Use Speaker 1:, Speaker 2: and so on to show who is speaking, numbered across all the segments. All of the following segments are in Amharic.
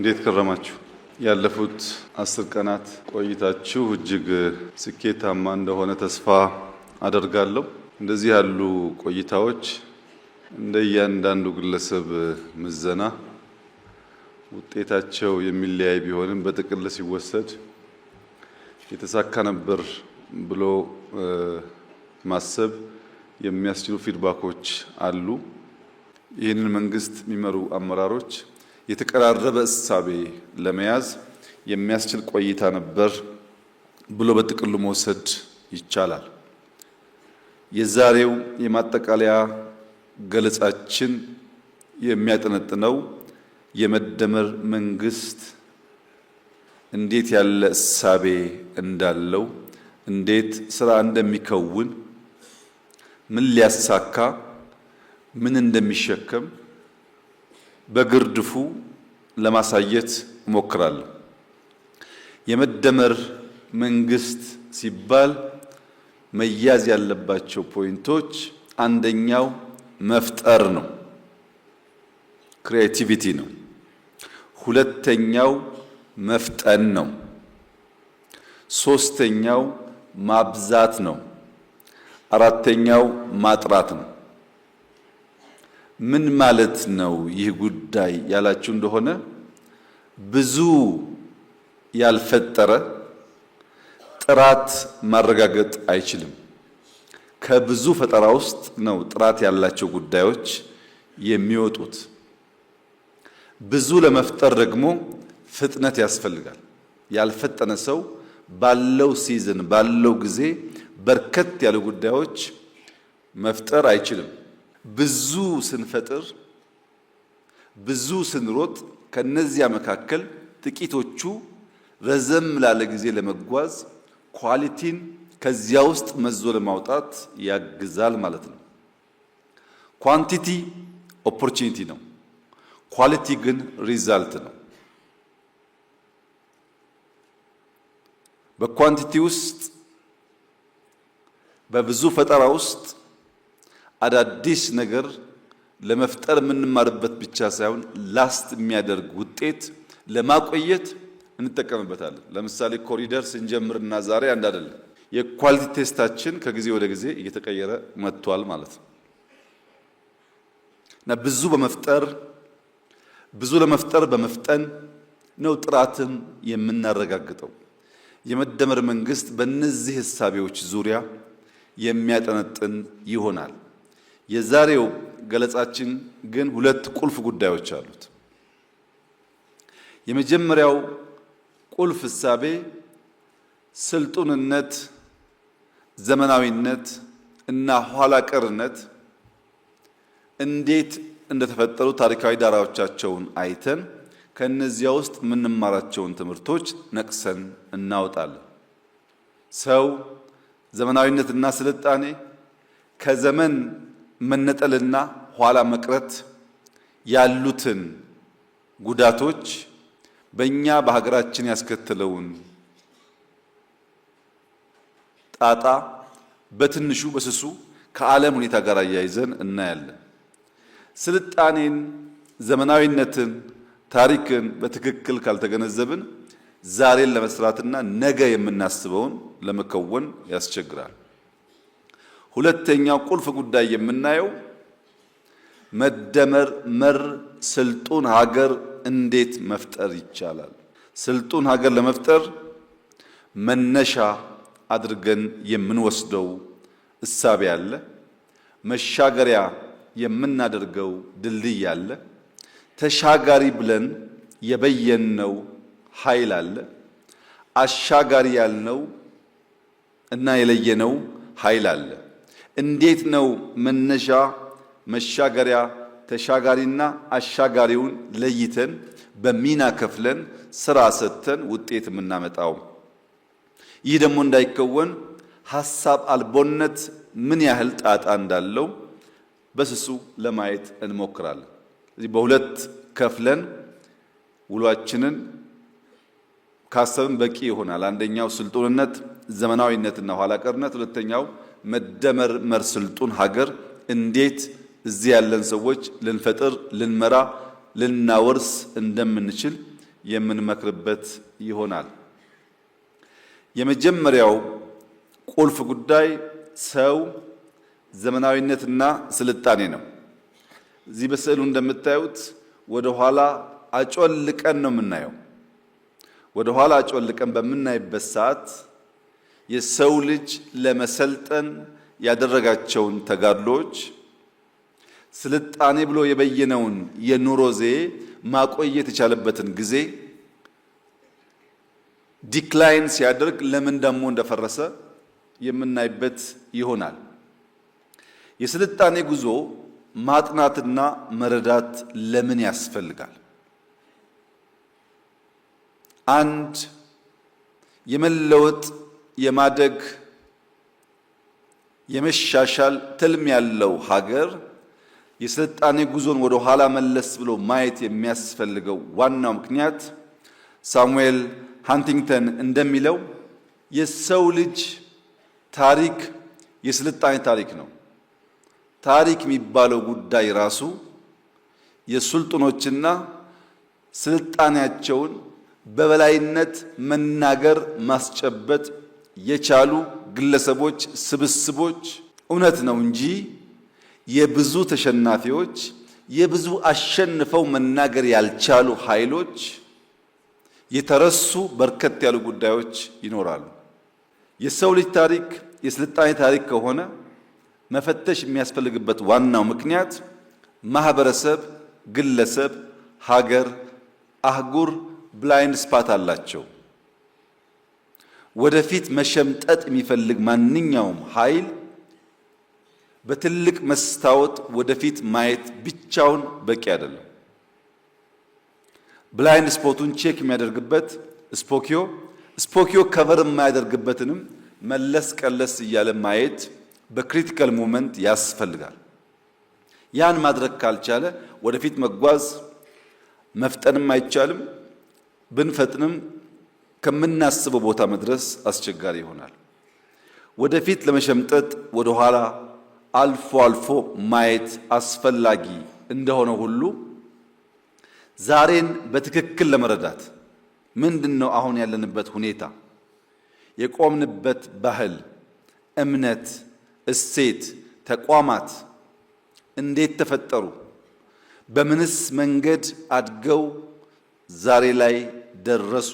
Speaker 1: እንዴት ከረማችሁ? ያለፉት 10 ቀናት ቆይታችሁ እጅግ ስኬታማ እንደሆነ ተስፋ አደርጋለሁ። እንደዚህ ያሉ ቆይታዎች እንደ እያንዳንዱ ግለሰብ ምዘና ውጤታቸው የሚለያይ ቢሆንም በጥቅል ሲወሰድ የተሳካ ነበር ብሎ ማሰብ የሚያስችሉ feedback ኦች አሉ። ይህንን መንግስት የሚመሩ አመራሮች የተቀራረበ እሳቤ ለመያዝ የሚያስችል ቆይታ ነበር ብሎ በጥቅሉ መውሰድ ይቻላል። የዛሬው የማጠቃለያ ገለጻችን የሚያጠነጥነው የመደመር መንግስት እንዴት ያለ እሳቤ እንዳለው፣ እንዴት ስራ እንደሚከውን፣ ምን ሊያሳካ ምን እንደሚሸከም በግርድፉ ለማሳየት እሞክራለሁ። የመደመር መንግስት ሲባል መያዝ ያለባቸው point ኦች አንደኛው መፍጠር ነው፣ creativity ነው። ሁለተኛው መፍጠን ነው። ሶስተኛው ማብዛት ነው። አራተኛው ማጥራት ነው። ምን ማለት ነው ይህ ጉዳይ ያላችሁ እንደሆነ፣ ብዙ ያልፈጠረ ጥራት ማረጋገጥ አይችልም። ከብዙ ፈጠራ ውስጥ ነው ጥራት ያላቸው ጉዳዮች የሚወጡት። ብዙ ለመፍጠር ደግሞ ፍጥነት ያስፈልጋል። ያልፈጠነ ሰው ባለው season፣ ባለው ጊዜ በርከት ያሉ ጉዳዮች መፍጠር አይችልም። ብዙ ስንፈጥር፣ ብዙ ስንሮጥ ከነዚያ መካከል ጥቂቶቹ ረዘም ላለ ጊዜ ለመጓዝ quality ን ከዚያ ውስጥ መዞ ለማውጣት ያግዛል ማለት ነው። Quantity opportunity ነው። Quality ግን result ነው። በ quantity ውስጥ፣ በብዙ ፈጠራ ውስጥ አዳዲስ ነገር ለመፍጠር የምንማርበት ብቻ ሳይሆን last የሚያደርግ ውጤት ለማቆየት እንጠቀምበታለን። ለምሳሌ ኮሪደር ስንጀምርና ዛሬ አንድ አይደለም። የ quality test ኣችን ከጊዜ ወደ ጊዜ እየተቀየረ መጥቷል ማለት ነው እና ብዙ በመፍጠር፣ ብዙ ለመፍጠር በመፍጠን ነው ጥራትን የምናረጋግጠው። የመደመር መንግስት በእነዚህ እሳቤዎች ዙሪያ የሚያጠነጥን ይሆናል። የዛሬው ገለጻችን ግን ሁለት ቁልፍ ጉዳዮች አሉት። የመጀመሪያው ቁልፍ እሳቤ ስልጡንነት፣ ዘመናዊነት እና ኋላ ቀርነት እንዴት እንደተፈጠሩ ታሪካዊ ዳራዎቻቸውን አይተን ከእነዚያ ውስጥ የምንማራቸውን ትምህርቶች ነቅሰን እናወጣለን። ሰው ዘመናዊነትና ስልጣኔ ከዘመን መነጠልና ኋላ መቅረት ያሉትን ጉዳቶች፣ በእኛ በሀገራችን ያስከተለውን ጣጣ በትንሹ በስሱ ከዓለም ሁኔታ ጋር አያይዘን እናያለን። ስልጣኔን፣ ዘመናዊነትን፣ ታሪክን በትክክል ካልተገነዘብን ዛሬን ለመስራትና ነገ የምናስበውን ለመከወን ያስቸግራል። ሁለተኛው ቁልፍ ጉዳይ የምናየው መደመር መር ስልጡን ሀገር እንዴት መፍጠር ይቻላል? ስልጡን ሀገር ለመፍጠር መነሻ አድርገን የምንወስደው እሳቤ አለ። መሻገሪያ የምናደርገው ድልድይ አለ። ተሻጋሪ ብለን የበየነው ኃይል አለ። አሻጋሪ ያልነው እና የለየነው ኃይል አለ። እንዴት ነው መነሻ፣ መሻገሪያ፣ ተሻጋሪና አሻጋሪውን ለይተን በሚና ከፍለን ስራ ሰጥተን ውጤት የምናመጣው? ይህ ደግሞ እንዳይከወን ሀሳብ አልቦነት ምን ያህል ጣጣ እንዳለው በስሱ ለማየት እንሞክራለን። እዚህ በሁለት ከፍለን ውሏችንን ካሰብን በቂ ይሆናል። አንደኛው ስልጡንነት፣ ዘመናዊነትና ኋላ ቀርነት፣ ሁለተኛው መደመር መር ስልጡን ሀገር እንዴት እዚህ ያለን ሰዎች ልንፈጥር፣ ልንመራ፣ ልናወርስ እንደምንችል የምንመክርበት ይሆናል። የመጀመሪያው ቁልፍ ጉዳይ ሰው፣ ዘመናዊነትና ስልጣኔ ነው። እዚህ በስዕሉ እንደምታዩት ወደ ኋላ አጮልቀን ነው የምናየው። ወደ ኋላ አጮልቀን በምናይበት ሰዓት የሰው ልጅ ለመሰልጠን ያደረጋቸውን ተጋድሎዎች፣ ስልጣኔ ብሎ የበየነውን የኑሮ ዘዬ ማቆየት የቻለበትን ጊዜ decline ሲያደርግ ለምን ደግሞ እንደፈረሰ የምናይበት ይሆናል። የስልጣኔ ጉዞ ማጥናትና መረዳት ለምን ያስፈልጋል? አንድ የመለወጥ፣ የማደግ፣ የመሻሻል ትልም ያለው ሀገር የስልጣኔ ጉዞን ወደ ኋላ መለስ ብሎ ማየት የሚያስፈልገው ዋናው ምክንያት ሳሙኤል ሃንቲንግተን እንደሚለው የሰው ልጅ ታሪክ የስልጣኔ ታሪክ ነው። ታሪክ የሚባለው ጉዳይ ራሱ የሱልጡኖችና ስልጣኔያቸውን በበላይነት መናገር ማስጨበጥ የቻሉ ግለሰቦች፣ ስብስቦች እውነት ነው እንጂ የብዙ ተሸናፊዎች፣ የብዙ አሸንፈው መናገር ያልቻሉ ኃይሎች የተረሱ በርከት ያሉ ጉዳዮች ይኖራሉ። የሰው ልጅ ታሪክ የስልጣኔ ታሪክ ከሆነ መፈተሽ የሚያስፈልግበት ዋናው ምክንያት ማህበረሰብ፣ ግለሰብ፣ ሀገር፣ አህጉር blind spot አላቸው። ወደፊት መሸምጠጥ የሚፈልግ ማንኛውም ኃይል በትልቅ መስታወት ወደፊት ማየት ብቻውን በቂ አይደለም። Blind spot ኡን check የሚያደርግበት ስፖኪዮ፣ ስፖኪዮ cover የማያደርግበትንም መለስ ቀለስ እያለ ማየት በ critical moment ያስፈልጋል። ያን ማድረግ ካልቻለ ወደፊት መጓዝ መፍጠንም አይቻልም። ብንፈጥንም ከምናስበው ቦታ መድረስ አስቸጋሪ ይሆናል። ወደፊት ለመሸምጠጥ ወደኋላ አልፎ አልፎ ማየት አስፈላጊ እንደሆነ ሁሉ ዛሬን በትክክል ለመረዳት ምንድን ነው አሁን ያለንበት ሁኔታ፣ የቆምንበት ባህል፣ እምነት፣ እሴት፣ ተቋማት እንዴት ተፈጠሩ፣ በምንስ መንገድ አድገው ዛሬ ላይ ደረሱ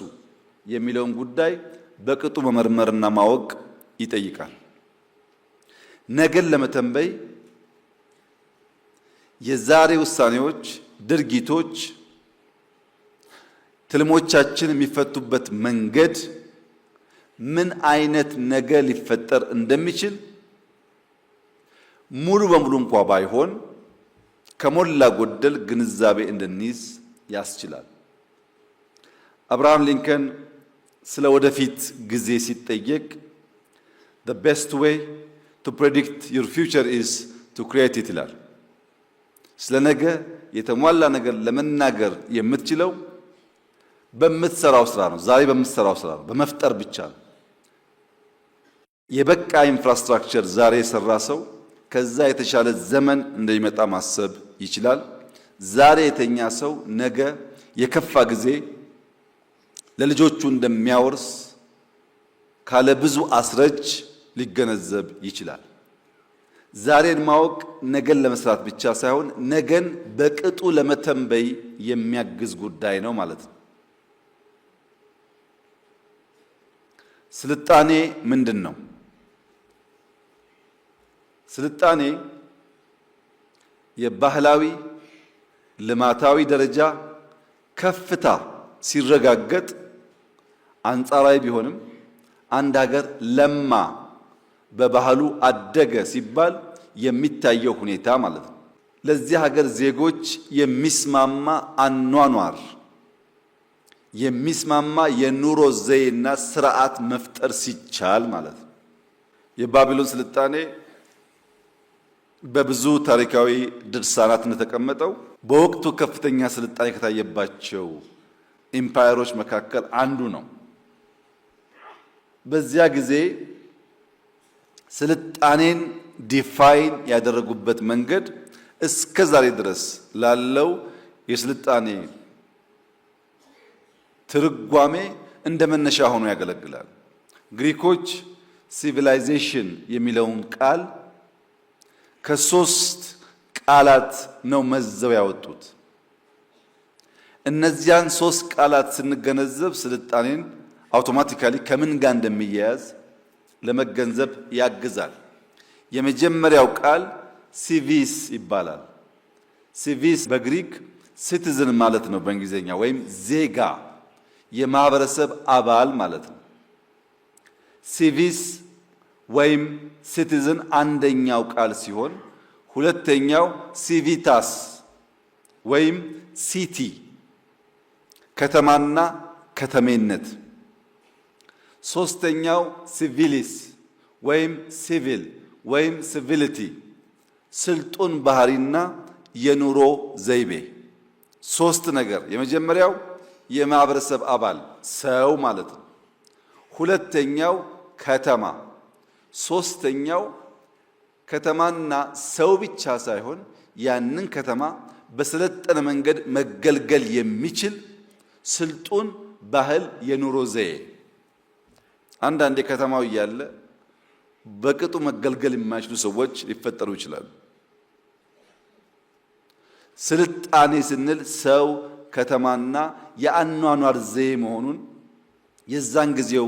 Speaker 1: የሚለውን ጉዳይ በቅጡ መመርመርና ማወቅ ይጠይቃል። ነገን ለመተንበይ የዛሬ ውሳኔዎች፣ ድርጊቶች፣ ትልሞቻችን የሚፈቱበት መንገድ ምን አይነት ነገ ሊፈጠር እንደሚችል ሙሉ በሙሉ እንኳ ባይሆን ከሞላ ጎደል ግንዛቤ እንድንይዝ ያስችላል። አብርሃም ሊንከን ስለ ወደፊት ጊዜ ሲጠየቅ "The best way to predict your future is to create it" ይላል። ስለ ነገ የተሟላ ነገር ለመናገር የምትችለው በምትሰራው ስራ ነው። ዛሬ በምትሰራው ስራ ነው፣ በመፍጠር ብቻ ነው። የበቃ infrastructure ዛሬ የሰራ ሰው ከዛ የተሻለ ዘመን እንደሚመጣ ማሰብ ይችላል። ዛሬ የተኛ ሰው ነገ የከፋ ጊዜ ለልጆቹ እንደሚያወርስ ካለ ብዙ አስረጅ ሊገነዘብ ይችላል። ዛሬን ማወቅ ነገን ለመስራት ብቻ ሳይሆን ነገን በቅጡ ለመተንበይ የሚያግዝ ጉዳይ ነው ማለት ነው። ስልጣኔ ምንድን ነው? ስልጣኔ የባህላዊ ልማታዊ ደረጃ ከፍታ ሲረጋገጥ አንጻራዊ ቢሆንም አንድ ሀገር ለማ፣ በባህሉ አደገ ሲባል የሚታየው ሁኔታ ማለት ነው። ለዚህ ሀገር ዜጎች የሚስማማ አኗኗር፣ የሚስማማ የኑሮ ዘዬና ስርዓት መፍጠር ሲቻል ማለት ነው። የባቢሎን ስልጣኔ በብዙ ታሪካዊ ድርሳናት እንደተቀመጠው በወቅቱ ከፍተኛ ስልጣኔ ከታየባቸው empire ኦች መካከል አንዱ ነው። በዚያ ጊዜ ስልጣኔን define ያደረጉበት መንገድ እስከ ዛሬ ድረስ ላለው የስልጣኔ ትርጓሜ እንደ መነሻ ሆኖ ያገለግላል። ግሪኮች civilization የሚለውን ቃል ከሶስት ቃላት ነው መዘው ያወጡት። እነዚያን ሶስት ቃላት ስንገነዘብ ስልጣኔን automatically ከምን ጋር እንደሚያያዝ ለመገንዘብ ያግዛል። የመጀመሪያው ቃል civis ይባላል። Civis በግሪክ citizen ማለት ነው በእንግሊዝኛ፣ ወይም ዜጋ፣ የማህበረሰብ አባል ማለት ነው። Civis ወይም citizen አንደኛው ቃል ሲሆን ሁለተኛው civitas ወይም city ከተማና ከተሜነት፣ ሶስተኛው civilis ወይም ሲቪል ወይም civility ስልጡን ባህሪና የኑሮ ዘይቤ። ሶስት ነገር። የመጀመሪያው የማህበረሰብ አባል ሰው ማለት ነው። ሁለተኛው ከተማ፣ ሶስተኛው ከተማና ሰው ብቻ ሳይሆን ያንን ከተማ በሰለጠነ መንገድ መገልገል የሚችል ስልጡን ባህል፣ የኑሮ ዘዬ። አንዳንዴ ከተማው እያለ በቅጡ መገልገል የማይችሉ ሰዎች ሊፈጠሩ ይችላሉ። ስልጣኔ ስንል ሰው፣ ከተማና የአኗኗር ዘዬ መሆኑን የዛን ጊዜው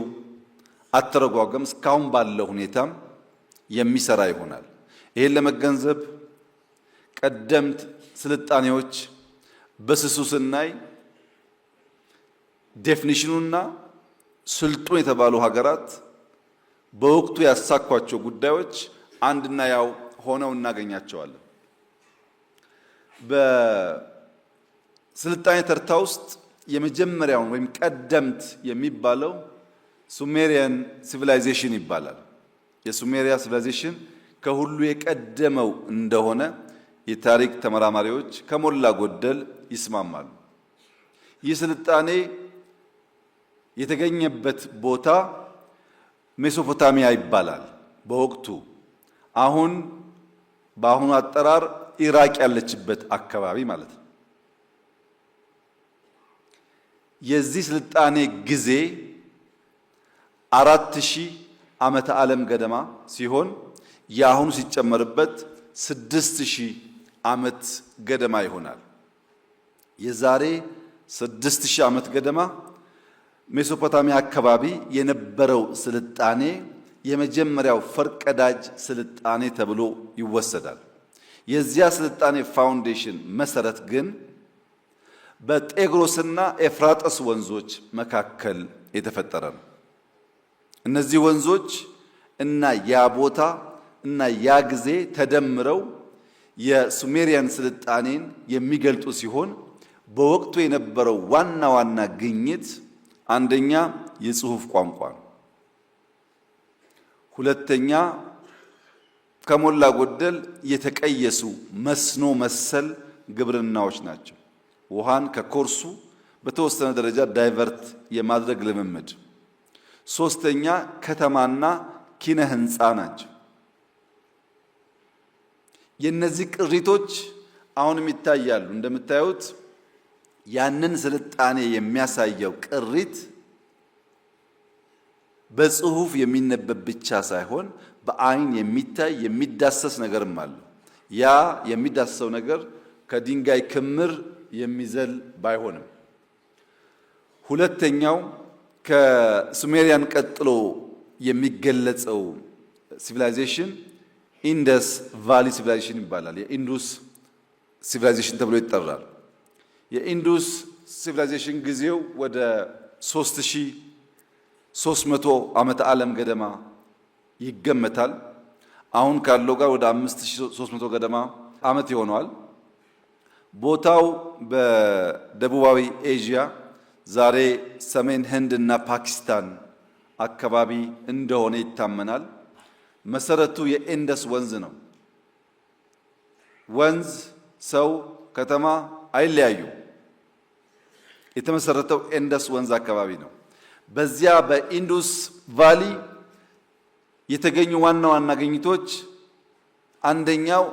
Speaker 1: አተረጓጎም እስካሁን ባለው ሁኔታም የሚሰራ ይሆናል። ይህን ለመገንዘብ ቀደምት ስልጣኔዎች በስሱ ስናይ definition ኑና ስልጡን የተባሉ ሀገራት በወቅቱ ያሳኳቸው ጉዳዮች አንድና ያው ሆነው እናገኛቸዋለን። በስልጣኔ ተርታ ውስጥ የመጀመሪያውን ወይም ቀደምት የሚባለው Sumerian civilization ይባላል። የሱሜሪያ civilization ከሁሉ የቀደመው እንደሆነ የታሪክ ተመራማሪዎች ከሞላ ጎደል ይስማማሉ። ይህ ስልጣኔ የተገኘበት ቦታ ሜሶፖታሚያ ይባላል። በወቅቱ አሁን በአሁኑ አጠራር ኢራቅ ያለችበት አካባቢ ማለት ነው። የዚህ ስልጣኔ ጊዜ 4000 ዓመተ ዓለም ገደማ ሲሆን የአሁኑ ሲጨመርበት 6000 ዓመት ገደማ ይሆናል። የዛሬ 6000 ዓመት ገደማ ሜሶፖታሚያ አካባቢ የነበረው ስልጣኔ የመጀመሪያው ፈርቀዳጅ ስልጣኔ ተብሎ ይወሰዳል። የዚያ ስልጣኔ foundation መሰረት ግን በጤግሮስና ኤፍራጥስ ወንዞች መካከል የተፈጠረ ነው። እነዚህ ወንዞች እና ያ ቦታ እና ያ ጊዜ ተደምረው የሱሜሪያን ስልጣኔን የሚገልጡ ሲሆን በወቅቱ የነበረው ዋና ዋና ግኝት አንደኛ የጽሁፍ ቋንቋ ነው። ሁለተኛ ከሞላ ጎደል የተቀየሱ መስኖ መሰል ግብርናዎች ናቸው። ውሃን ከኮርሱ በተወሰነ ደረጃ divert የማድረግ ልምምድ። ሶስተኛ ከተማና ኪነ ህንፃ ናቸው። የእነዚህ ቅሪቶች አሁንም ይታያሉ። እንደምታዩት ያንን ስልጣኔ የሚያሳየው ቅሪት በጽሁፍ የሚነበብ ብቻ ሳይሆን በአይን የሚታይ የሚዳሰስ ነገርም አለው። ያ የሚዳሰሰው ነገር ከድንጋይ ክምር የሚዘል ባይሆንም፣ ሁለተኛው ከሱሜሪያን ቀጥሎ የሚገለጸው civilization Indus Valley Civilization ይባላል። የኢንዱስ civilization ተብሎ ይጠራል። የኢንዱስ civilization ጊዜው ወደ 3300 ዓመተ ዓለም ገደማ ይገመታል። አሁን ካለው ጋር ወደ 5300 ገደማ ዓመት ይሆነዋል። ቦታው በደቡባዊ ኤዥያ ዛሬ ሰሜን ህንድ እና ፓኪስታን አካባቢ እንደሆነ ይታመናል። መሰረቱ የኢንደስ ወንዝ ነው። ወንዝ፣ ሰው፣ ከተማ አይለያዩም። የተመሰረተው ኢንደስ ወንዝ አካባቢ ነው። በዚያ በኢንዱስ Valley የተገኙ ዋና ዋና ግኝቶች አንደኛው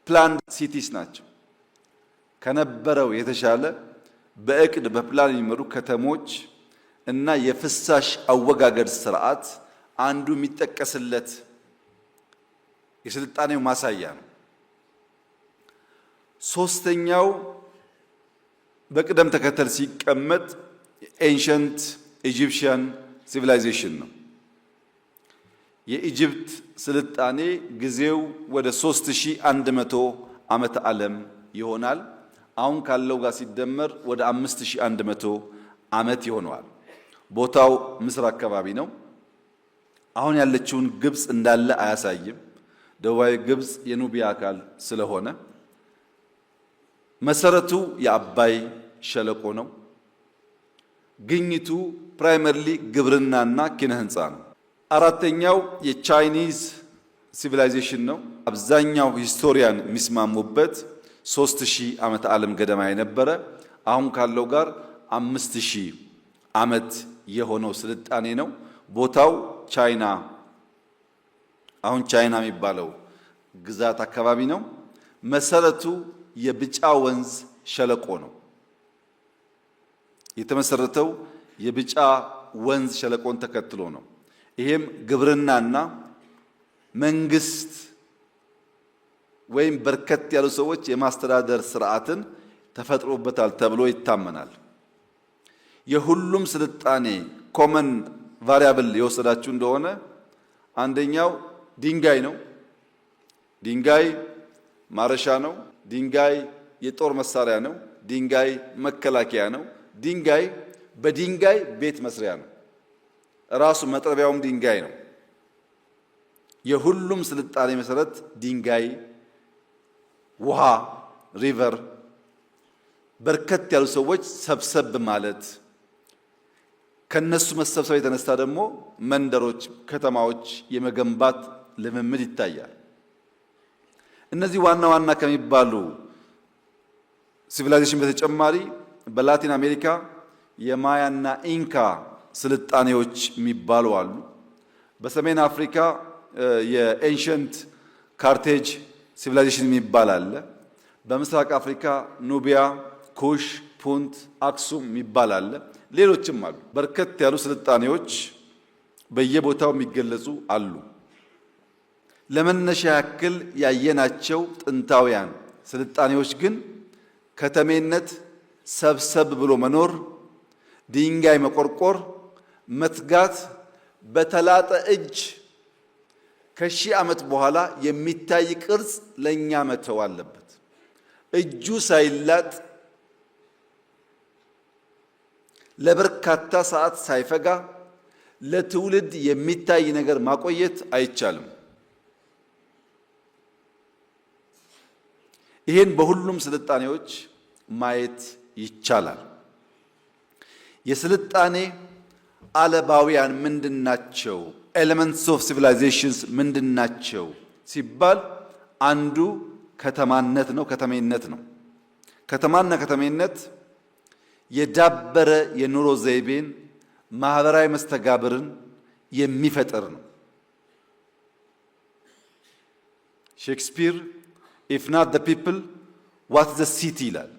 Speaker 1: planned cities ናቸው። ከነበረው የተሻለ በእቅድ በፕላን የሚመሩ ከተሞች እና የፍሳሽ አወጋገድ ስርዓት አንዱ የሚጠቀስለት የስልጣኔው ማሳያ ነው። ሶስተኛው በቅደም ተከተል ሲቀመጥ ancient Egyptian civilization ነው። የ Egypt ስልጣኔ ጊዜው ወደ 3100 ዓመተ ዓለም ይሆናል። አሁን ካለው ጋር ሲደመር ወደ 5100 ዓመት ይሆነዋል። ቦታው ምስር አካባቢ ነው። አሁን ያለችውን ግብፅ እንዳለ አያሳይም። ደቡባዊ ግብፅ የኑቢያ አካል ስለሆነ መሰረቱ የአባይ ሸለቆ ነው። ግኝቱ primarily ግብርናና ኪነ ህንፃ ነው። አራተኛው የ Chinese civilization ነው። አብዛኛው historian የሚስማሙበት 3000 ዓመተ ዓለም ገደማ የነበረ አሁን ካለው ጋር 5000 ዓመት የሆነው ስልጣኔ ነው። ቦታው ቻይና አሁን ቻይና የሚባለው ግዛት አካባቢ ነው። መሰረቱ የብጫ ወንዝ ሸለቆ ነው። የተመሰረተው የብጫ ወንዝ ሸለቆን ተከትሎ ነው። ይሄም ግብርናና መንግስት ወይም በርከት ያሉ ሰዎች የማስተዳደር ስርዓትን ተፈጥሮበታል ተብሎ ይታመናል። የሁሉም ስልጣኔ common variable የወሰዳችሁ እንደሆነ አንደኛው ድንጋይ ነው። ድንጋይ ማረሻ ነው። ድንጋይ የጦር መሳሪያ ነው። ድንጋይ መከላከያ ነው። ድንጋይ በድንጋይ ቤት መስሪያ ነው። ራሱ መጥረቢያውም ድንጋይ ነው። የሁሉም ስልጣኔ መሰረት ድንጋይ፣ ውሃ፣ river፣ በርከት ያሉ ሰዎች ሰብሰብ ማለት ከነሱ መሰብሰብ የተነሳ ደግሞ መንደሮች፣ ከተማዎች የመገንባት ልምምድ ይታያል። እነዚህ ዋና ዋና ከሚባሉ civilization በተጨማሪ በላቲን አሜሪካ የማያና ኢንካ ስልጣኔዎች የሚባሉ አሉ። በሰሜን አፍሪካ የ ancient Carthage civilization የሚባል አለ። በምስራቅ አፍሪካ ኑቢያ፣ ኩሽ፣ ፑንት፣ አክሱም የሚባል አለ። ሌሎችም አሉ። በርከት ያሉ ስልጣኔዎች በየቦታው የሚገለጹ አሉ። ለመነሻ ያክል ያየናቸው ጥንታውያን ስልጣኔዎች ግን ከተሜነት፣ ሰብሰብ ብሎ መኖር፣ ድንጋይ መቆርቆር፣ መትጋት፣ በተላጠ እጅ ከሺህ ዓመት በኋላ የሚታይ ቅርጽ ለእኛ መተው አለበት። እጁ ሳይላጥ ለበርካታ ሰዓት ሳይፈጋ ለትውልድ የሚታይ ነገር ማቆየት አይቻልም። ይህን በሁሉም ስልጣኔዎች ማየት ይቻላል። የስልጣኔ አለባውያን ምንድናቸው? Elements of civilizations ምንድናቸው ሲባል አንዱ ከተማነት ነው፣ ከተሜነት ነው። ከተማና ከተሜነት የዳበረ የኑሮ ዘይቤን ማህበራዊ መስተጋብርን የሚፈጥር ነው። ሼክስፒር "If not the people, what the city?" ይላል።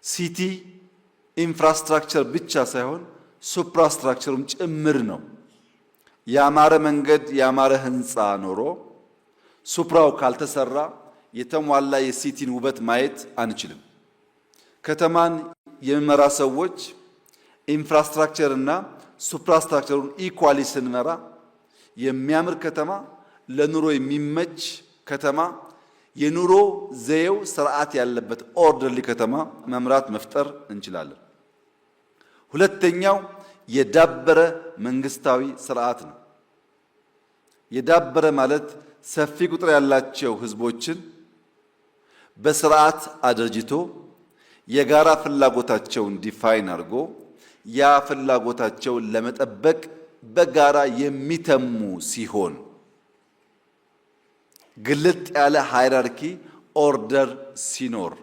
Speaker 1: City infrastructure ብቻ ሳይሆን suprastructure ኡም ጭምር ነው። ያማረ መንገድ፣ ያማረ ህንፃ ኖሮ supra ው ካልተሰራ የተሟላ የ city ን ውበት ማየት አንችልም። ከተማን የሚመራ ሰዎች infrastructure እና suprastructure ኡን equally ስንመራ የሚያምር ከተማ፣ ለኑሮ የሚመች ከተማ፣ የኑሮ ዘዬው ስርዓት ያለበት orderly ከተማ መምራት መፍጠር እንችላለን። ሁለተኛው የዳበረ መንግስታዊ ስርዓት ነው። የዳበረ ማለት ሰፊ ቁጥር ያላቸው ህዝቦችን በስርዓት አደራጅቶ የጋራ ፍላጎታቸውን define አድርጎ ያ ፍላጎታቸውን ለመጠበቅ በጋራ የሚተሙ ሲሆን ግልጥ ያለ hierarchy order ሲኖር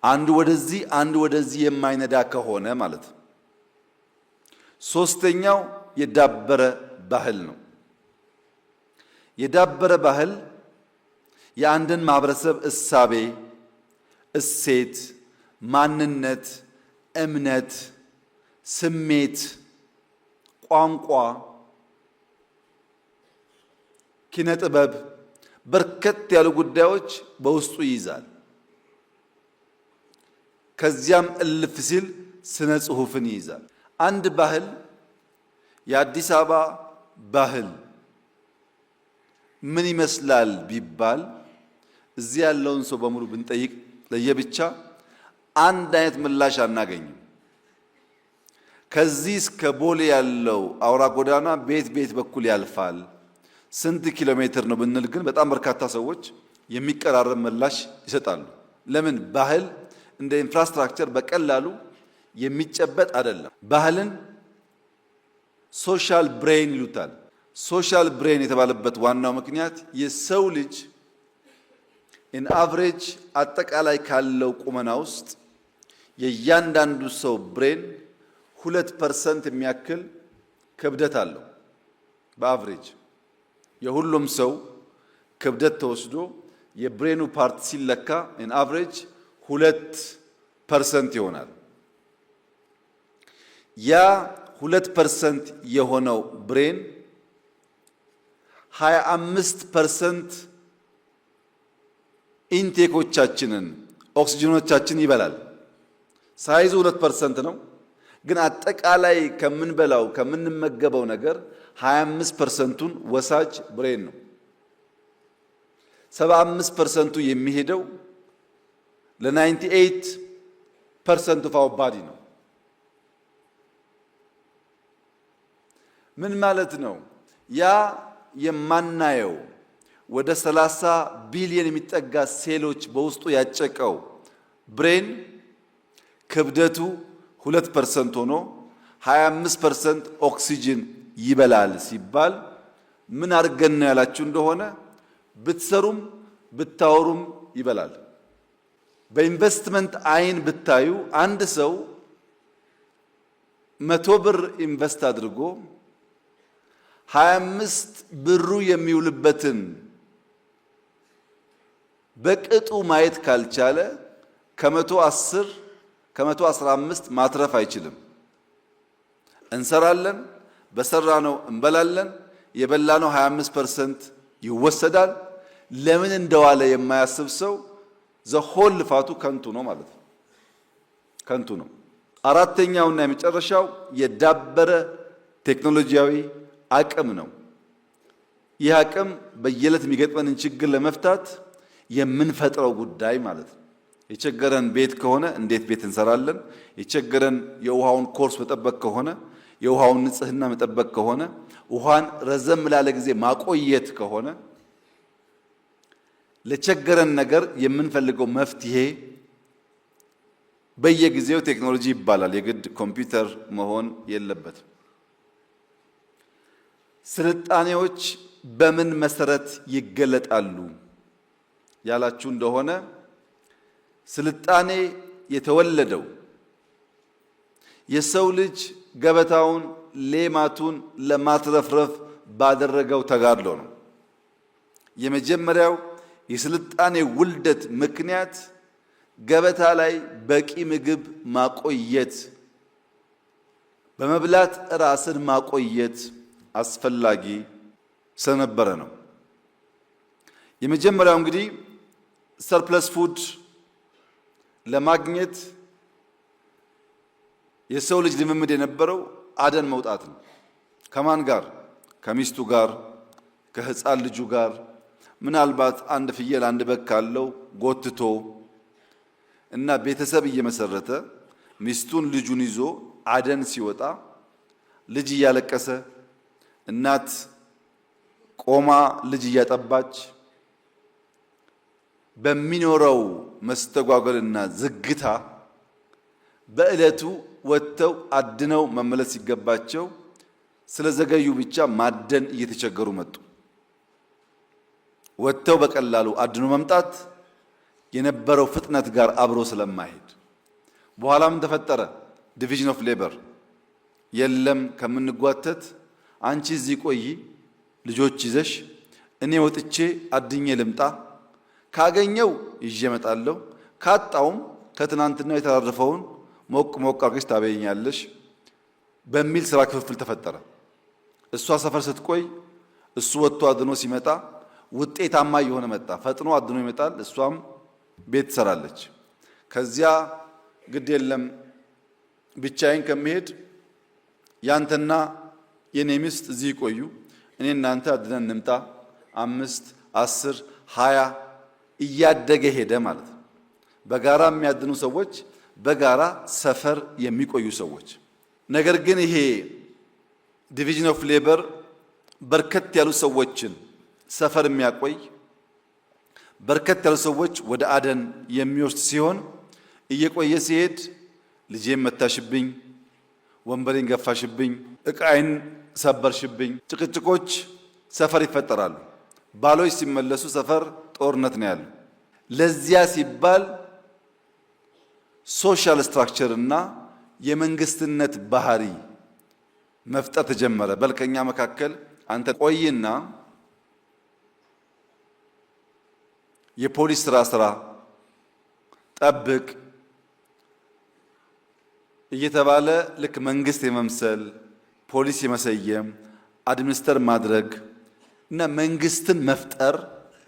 Speaker 1: አንዱ ወደዚህ አንዱ ወደዚህ የማይነዳ ከሆነ ማለት ነው። ሶስተኛው የዳበረ ባህል ነው። የዳበረ ባህል የአንድን ማህበረሰብ እሳቤ፣ እሴት፣ ማንነት፣ እምነት፣ ስሜት፣ ቋንቋ፣ ኪነ ጥበብ በርከት ያሉ ጉዳዮች በውስጡ ይይዛል። ከዚያም እልፍ ሲል ስነ ጽሁፍን ይይዛል። አንድ ባህል የአዲስ አበባ ባህል ምን ይመስላል ቢባል እዚህ ያለውን ሰው በሙሉ ብንጠይቅ ለየብቻ አንድ አይነት ምላሽ አናገኝም። ከዚህ እስከ ቦሌ ያለው አውራ ጎዳና ቤት ቤት በኩል ያልፋል፣ ስንት ኪሎ ሜትር ነው ብንል ግን በጣም በርካታ ሰዎች የሚቀራረብ ምላሽ ይሰጣሉ። ለምን? ባህል እንደ infrastructure በቀላሉ የሚጨበጥ አይደለም። ባህልን social brain ይሉታል። Social brain የተባለበት ዋናው ምክንያት የሰው ልጅ in average አጠቃላይ ካለው ቁመና ውስጥ የእያንዳንዱ ሰው brain 2% የሚያክል ክብደት አለው። በ average የሁሉም ሰው ክብደት ተወስዶ የ brain ኑ part ሲለካ in average 2% ይሆናል። ያ 2% የሆነው brain 25% intake ኦቻችንን ኦክሲጅኖቻችን ይበላል። Size ኡ 2% ነው፣ ግን አጠቃላይ ከምንበላው ከምንመገበው ነገር 25%ቱን ወሳጅ brain ነው። 75%ቱ የሚሄደው ለ98% of our body ነው። ምን ማለት ነው? ያ የማናየው ወደ 30 ቢሊዮን የሚጠጋ ሴሎች በውስጡ ያጨቀው brain ክብደቱ 2% ሆኖ 25% ኦክሲጅን ይበላል ሲባል ምን አድርገን ነው ያላችሁ እንደሆነ ብትሰሩም ብታወሩም ይበላል። በኢንቨስትመንት አይን ብታዩ አንድ ሰው 100 ብር invest አድርጎ 25 ብሩ የሚውልበትን በቅጡ ማየት ካልቻለ ከ110 ከ115 ማትረፍ አይችልም። እንሰራለን፣ በሰራነው እንበላለን። የበላነው 25% ይወሰዳል። ለምን እንደዋለ የማያስብ ሰው the whole ልፋቱ ከንቱ ነው ማለት ነው፣ ከንቱ ነው። አራተኛውና የመጨረሻው የዳበረ ቴክኖሎጂያዊ አቅም ነው። ይህ አቅም በየዕለት የሚገጥመንን ችግር ለመፍታት የምንፈጥረው ጉዳይ ማለት ነው። የቸገረን ቤት ከሆነ እንዴት ቤት እንሰራለን? የቸገረን የውሃውን ኮርስ መጠበቅ ከሆነ፣ የውሃውን ንጽህና መጠበቅ ከሆነ፣ ውሃን ረዘም ላለ ጊዜ ማቆየት ከሆነ፣ ለቸገረን ነገር የምንፈልገው መፍትሄ በየጊዜው ቴክኖሎጂ ይባላል። የግድ ኮምፒውተር መሆን የለበትም። ስልጣኔዎች በምን መሰረት ይገለጣሉ ያላችሁ እንደሆነ ስልጣኔ የተወለደው የሰው ልጅ ገበታውን ሌማቱን ለማትረፍረፍ ባደረገው ተጋድሎ ነው። የመጀመሪያው የስልጣኔ ውልደት ምክንያት ገበታ ላይ በቂ ምግብ ማቆየት፣ በመብላት ራስን ማቆየት አስፈላጊ ስለነበረ ነው። የመጀመሪያው እንግዲህ surplus food ለማግኘት የሰው ልጅ ልምምድ የነበረው አደን መውጣት ነው። ከማን ጋር? ከሚስቱ ጋር፣ ከህፃን ልጁ ጋር፣ ምናልባት አንድ ፍየል አንድ በግ ካለው ጎትቶ እና ቤተሰብ እየመሰረተ ሚስቱን ልጁን ይዞ አደን ሲወጣ ልጅ እያለቀሰ እናት ቆማ ልጅ እያጠባች በሚኖረው መስተጓጎልና ዝግታ በዕለቱ ወጥተው አድነው መመለስ ሲገባቸው ስለዘገዩ ብቻ ማደን እየተቸገሩ መጡ። ወጥተው በቀላሉ አድኖ መምጣት የነበረው ፍጥነት ጋር አብሮ ስለማይሄድ በኋላ ምን ተፈጠረ? Division of labor የለም። ከምንጓተት አንቺ እዚህ ቆይ ልጆች ይዘሽ እኔ ወጥቼ አድኜ ልምጣ፣ ካገኘው ይዤ እመጣለሁ፣ ካጣውም ከትናንትና የተራረፈውን ሞቅ ሞቅ አድርገሽ ታበይኛለሽ በሚል ስራ ክፍፍል ተፈጠረ። እሷ ሰፈር ስትቆይ እሱ ወጥቶ አድኖ ሲመጣ ውጤታማ እየሆነ መጣ። ፈጥኖ አድኖ ይመጣል፣ እሷም ቤት ትሰራለች። ከዚያ ግድ የለም ብቻዬን ከመሄድ ያንተና የኔ ሚስት እዚህ ይቆዩ፣ እኔ እናንተ አድነን እንምጣ። 5፣ 10፣ 20 እያደገ ሄደ ማለት ነው። በጋራ የሚያድኑ ሰዎች፣ በጋራ ሰፈር የሚቆዩ ሰዎች። ነገር ግን ይሄ division of labor በርከት ያሉ ሰዎችን ሰፈር የሚያቆይ፣ በርከት ያሉ ሰዎች ወደ አደን የሚወስድ ሲሆን እየቆየ ሲሄድ ልጄን መታሽብኝ፣ ወንበሬን ገፋሽብኝ፣ እቃዬን ሰበርሽብኝ፣ ጭቅጭቆች ሰፈር ይፈጠራሉ። ባሎች ሲመለሱ ሰፈር ጦርነት ነው ያለው። ለዚያ ሲባል social structure እና የመንግስትነት ባህሪ መፍጠር ተጀመረ። በል ከኛ መካከል አንተ ቆይና የፖሊስ ስራ ስራ፣ ጠብቅ እየተባለ ልክ መንግስት የመምሰል፣ ፖሊስ የመሰየም፣ administer ማድረግ እና መንግስትን መፍጠር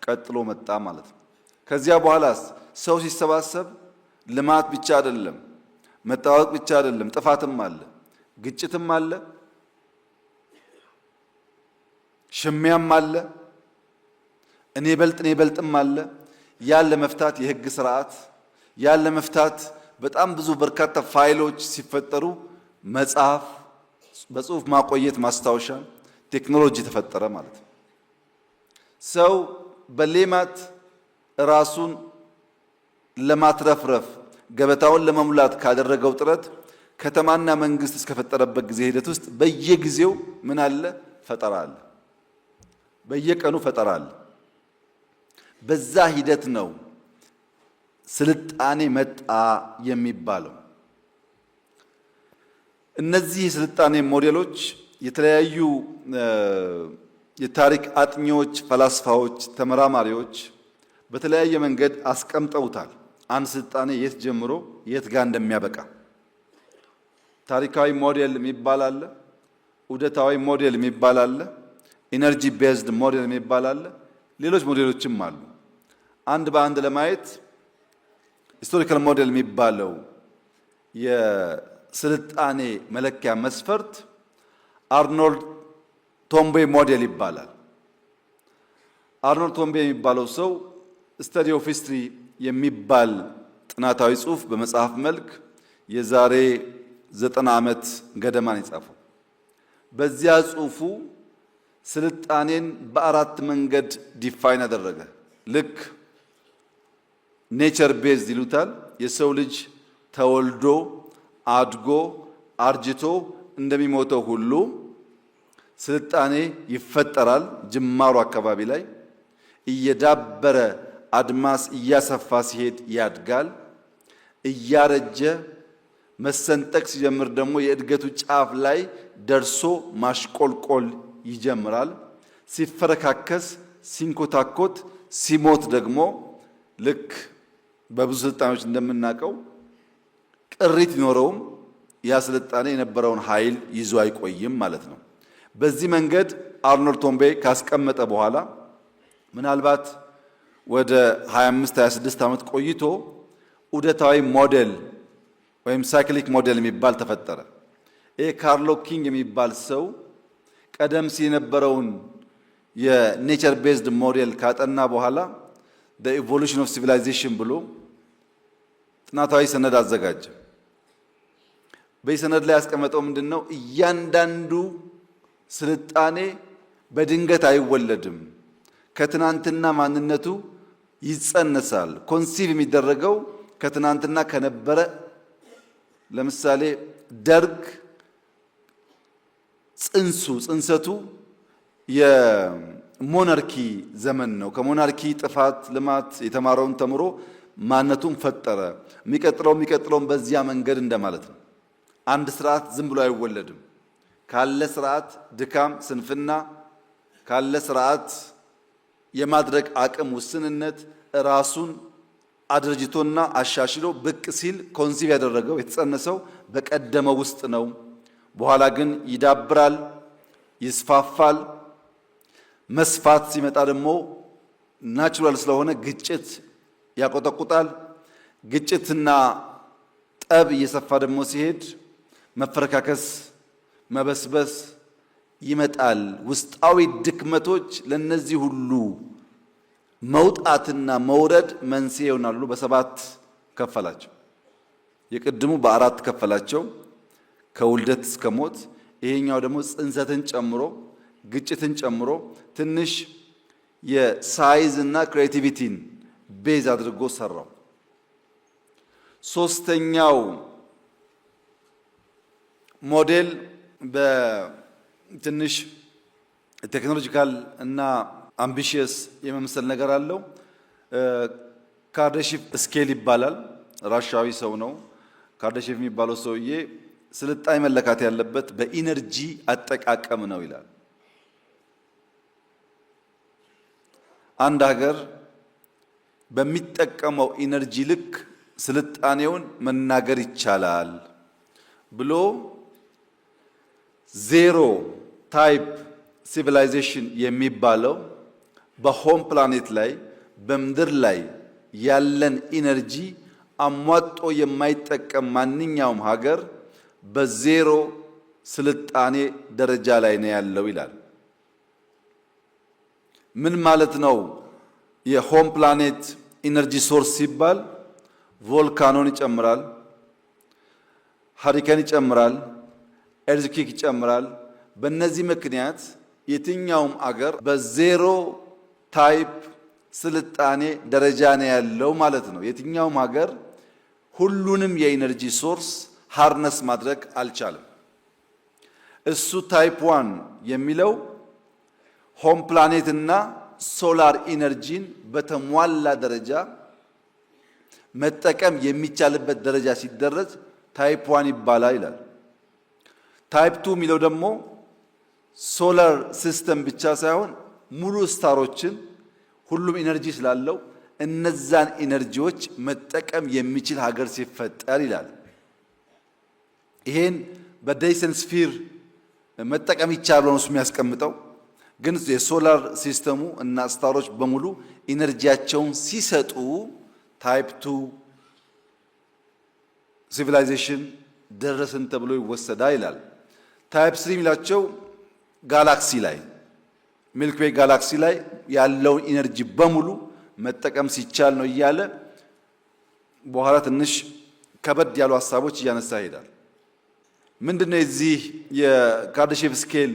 Speaker 1: ቀጥሎ መጣ ማለት ነው። ከዚያ በኋላስ ሰው ሲሰባሰብ ልማት ብቻ አይደለም፣ መጠባበቅ ብቻ አይደለም፣ ጥፋትም አለ፣ ግጭትም አለ፣ ሽሚያም አለ፣ እኔ በልጥ እኔ በልጥም አለ። ያን ለመፍታት የህግ ስርዓት፣ ያን ለመፍታት በጣም ብዙ በርካታ ፋይሎች ሲፈጠሩ መጽሐፍ በጽሁፍ ማቆየት ማስታወሻ ቴክኖሎጂ ተፈጠረ ማለት ነው። ሰው በሌማት ራሱን ለማትረፍረፍ ገበታውን ለመሙላት ካደረገው ጥረት ከተማና መንግስት እስከፈጠረበት ጊዜ ሂደት ውስጥ በየጊዜው ምን አለ? ፈጠራ አለ። በየቀኑ ፈጠራ አለ። በዛ ሂደት ነው ስልጣኔ መጣ የሚባለው። እነዚህ የስልጣኔ ሞዴሎች የተለያዩ የታሪክ አጥኚዎች፣ ፈላስፋዎች፣ ተመራማሪዎች በተለያየ መንገድ አስቀምጠውታል። አንድ ስልጣኔ የት ጀምሮ የት ጋር እንደሚያበቃ ታሪካዊ ሞዴል የሚባል አለ፣ ዑደታዊ ሞዴል የሚባል አለ፣ energy based model የሚባል አለ፣ ሌሎች ሞዴሎችም አሉ። አንድ በአንድ ለማየት historical model የሚባለው የስልጣኔ መለኪያ መስፈርት አርኖልድ ቶይንቢ ሞዴል ይባላል። አርኖልድ ቶይንቢ የሚባለው ሰው Study of History የሚባል ጥናታዊ ጽሑፍ በመጽሐፍ መልክ የዛሬ 90 ዓመት ገደማ ነው የጻፈው። በዚያ ጽሑፉ ስልጣኔን በአራት መንገድ define አደረገ። ልክ nature based ይሉታል። የሰው ልጅ ተወልዶ አድጎ አርጅቶ እንደሚሞተው ሁሉ ስልጣኔ ይፈጠራል። ጅማሮ አካባቢ ላይ እየዳበረ አድማስ እያሰፋ ሲሄድ ያድጋል። እያረጀ መሰንጠቅ ሲጀምር ደግሞ የእድገቱ ጫፍ ላይ ደርሶ ማሽቆልቆል ይጀምራል። ሲፈረካከስ፣ ሲንኮታኮት፣ ሲሞት ደግሞ ልክ በብዙ ስልጣኔዎች እንደምናውቀው ቅሪት ቢኖረውም ያ ስልጣኔ የነበረውን ኃይል ይዞ አይቆይም ማለት ነው። በዚህ መንገድ አርኖልድ ቶይንቢ ካስቀመጠ በኋላ ምናልባት ወደ 25 26 ዓመት ቆይቶ ዑደታዊ ሞዴል ወይም cyclic model የሚባል ተፈጠረ። ይህ ካርሎ ኪንግ የሚባል ሰው ቀደም ሲል የነበረውን የ nature based model ካጠና በኋላ the evolution of civilization ብሎ ጥናታዊ ሰነድ አዘጋጀ። በዚህ ሰነድ ላይ ያስቀመጠው ምንድን ነው? እያንዳንዱ ስልጣኔ በድንገት አይወለድም። ከትናንትና ማንነቱ ይጸነሳል። conceive የሚደረገው ከትናንትና ከነበረ፣ ለምሳሌ ደርግ ጽንሱ ጽንሰቱ የ monarchy ዘመን ነው። ከ monarchy ጥፋት ልማት የተማረውን ተምሮ ማንነቱን ፈጠረ። የሚቀጥለውን በዚያ መንገድ እንደማለት ነው። አንድ ስርዓት ዝም ብሎ አይወለድም። ካለ ስርዓት ድካም፣ ስንፍና፣ ካለ ስርዓት የማድረግ አቅም ውስንነት ራሱን አድርጅቶና አሻሽሎ ብቅ ሲል conceive ያደረገው የተጸነሰው በቀደመው ውስጥ ነው። በኋላ ግን ይዳብራል፣ ይስፋፋል። መስፋት ሲመጣ ደግሞ natural ስለሆነ ግጭት ያቆጠቁጣል። ግጭትና ጠብ እየሰፋ ደግሞ ሲሄድ መፈረካከስ፣ መበስበስ ይመጣል። ውስጣዊ ድክመቶች ለነዚህ ሁሉ መውጣትና መውረድ መንስኤ ይሆናሉ። በሰባት ከፈላቸው። የቅድሙ በአራት ከፈላቸው ከውልደት እስከ ሞት። ይሄኛው ደግሞ ጽንሰትን ጨምሮ ግጭትን ጨምሮ ትንሽ የ size እና creativity ን base አድርጎ ሰራው። ሶስተኛው ሞዴል በትንሽ technological እና ambitious የመምሰል ነገር አለው። ካርዳሼቭ scale ይባላል። ራሻዊ ሰው ነው። ካርዳሼቭ የሚባለው ሰውዬ ስልጣኔ መለካት ያለበት በ energy አጠቃቀም ነው ይላል። አንድ ሀገር በሚጠቀመው energy ልክ ስልጣኔውን መናገር ይቻላል ብሎ zero type civilization የሚባለው በ home planet ላይ በምድር ላይ ያለን energy አሟጦ የማይጠቀም ማንኛውም ሀገር በዜሮ ስልጣኔ ደረጃ ላይ ነው ያለው ይላል። ምን ማለት ነው? የ home planet energy source ሲባል volcano ን ይጨምራል፣ hurricane ይጨምራል፣ earthquake ይጨምራል። በእነዚህ ምክንያት የትኛውም አገር በ zero type ስልጣኔ ደረጃ ነው ያለው ማለት ነው። የትኛውም ሀገር ሁሉንም የ energy source harness ማድረግ አልቻለም። እሱ type one የሚለው home planet እና solar energy ን በተሟላ ደረጃ መጠቀም የሚቻልበት ደረጃ ሲደረስ type one ይባላል ይላል። Type two የሚለው ደግሞ solar system ብቻ ሳይሆን ሙሉ star ኦችን ሁሉም energy ስላለው እነዛን energy ዎች መጠቀም የሚችል ሀገር ሲፈጠር ይላል። ይሄን በ Dyson sphere መጠቀም ይቻላል ነው እሱ የሚያስቀምጠው። ግን የ solar system ኡ እና star ኦች በሙሉ energy ያቸውን ሲሰጡ type two civilization ደረስን ተብሎ ይወሰዳል ይላል። Type three የሚላቸው ጋላክሲ ላይ Milky Way galaxy ላይ ያለውን energy በሙሉ መጠቀም ሲቻል ነው እያለ በኋላ ትንሽ ከበድ ያሉ ሀሳቦች እያነሳ ይሄዳል። ምንድነው የዚህ የካርዳሼቭ scale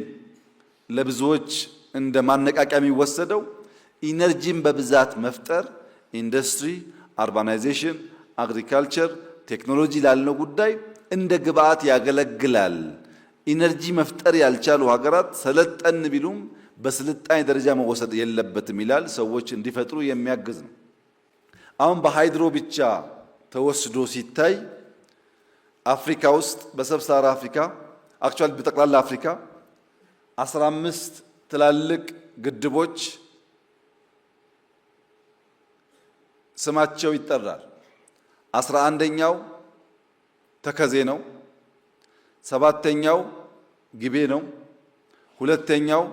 Speaker 1: ለብዙዎች እንደ ማነቃቂያ የሚወሰደው? Energy ን በብዛት መፍጠር ኢንዱስትሪ፣ urbanization፣ agriculture፣ ቴክኖሎጂ ላልነው ጉዳይ እንደ ግብአት ያገለግላል። Energy መፍጠር ያልቻሉ ሀገራት ሰለጠን ቢሉም በስልጣኔ ደረጃ መወሰድ የለበትም ይላል። ሰዎች እንዲፈጥሩ የሚያግዝ ነው። አሁን በ hydro ብቻ ተወስዶ ሲታይ አፍሪካ ውስጥ በ sub-Sahara አፍሪካ actually በጠቅላላ አፍሪካ 15 ትላልቅ ግድቦች ስማቸው ይጠራል። 11ኛው ተከዜ ነው። ሰባተኛው ግቤ ነው። ሁለተኛው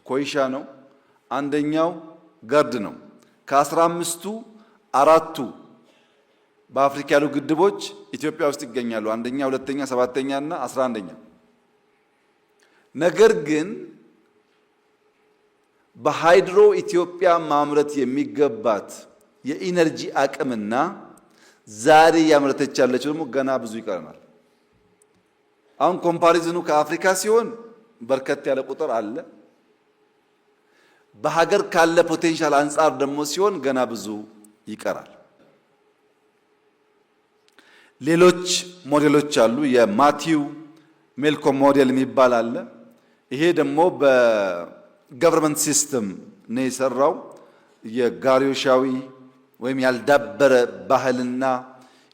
Speaker 1: ኮይሻ ነው። አንደኛው GERD ነው። ከ15ቱ አራቱ በአፍሪካ ያሉ ግድቦች ኢትዮጵያ ውስጥ ይገኛሉ። አንደኛ፣ ሁለተኛ፣ ሰባተኛ እና 11ኛ። ነገር ግን በ hydro ኢትዮጵያ ማምረት የሚገባት የ energy አቅምና ዛሬ እያመረተች ያለችው ደግሞ ገና ብዙ ይቀረናል። አሁን comparison ኑ ከአፍሪካ ሲሆን በርከት ያለ ቁጥር አለ። በሀገር ካለ potential አንጻር ደግሞ ሲሆን ገና ብዙ ይቀራል። ሌሎች ሞዴሎች አሉ። የማቲው ሜልኮም ሞዴል የሚባል አለ። ይሄ ደግሞ በ government system ነው የሰራው። የጋርዮሻዊ ወይም ያልዳበረ ባህልና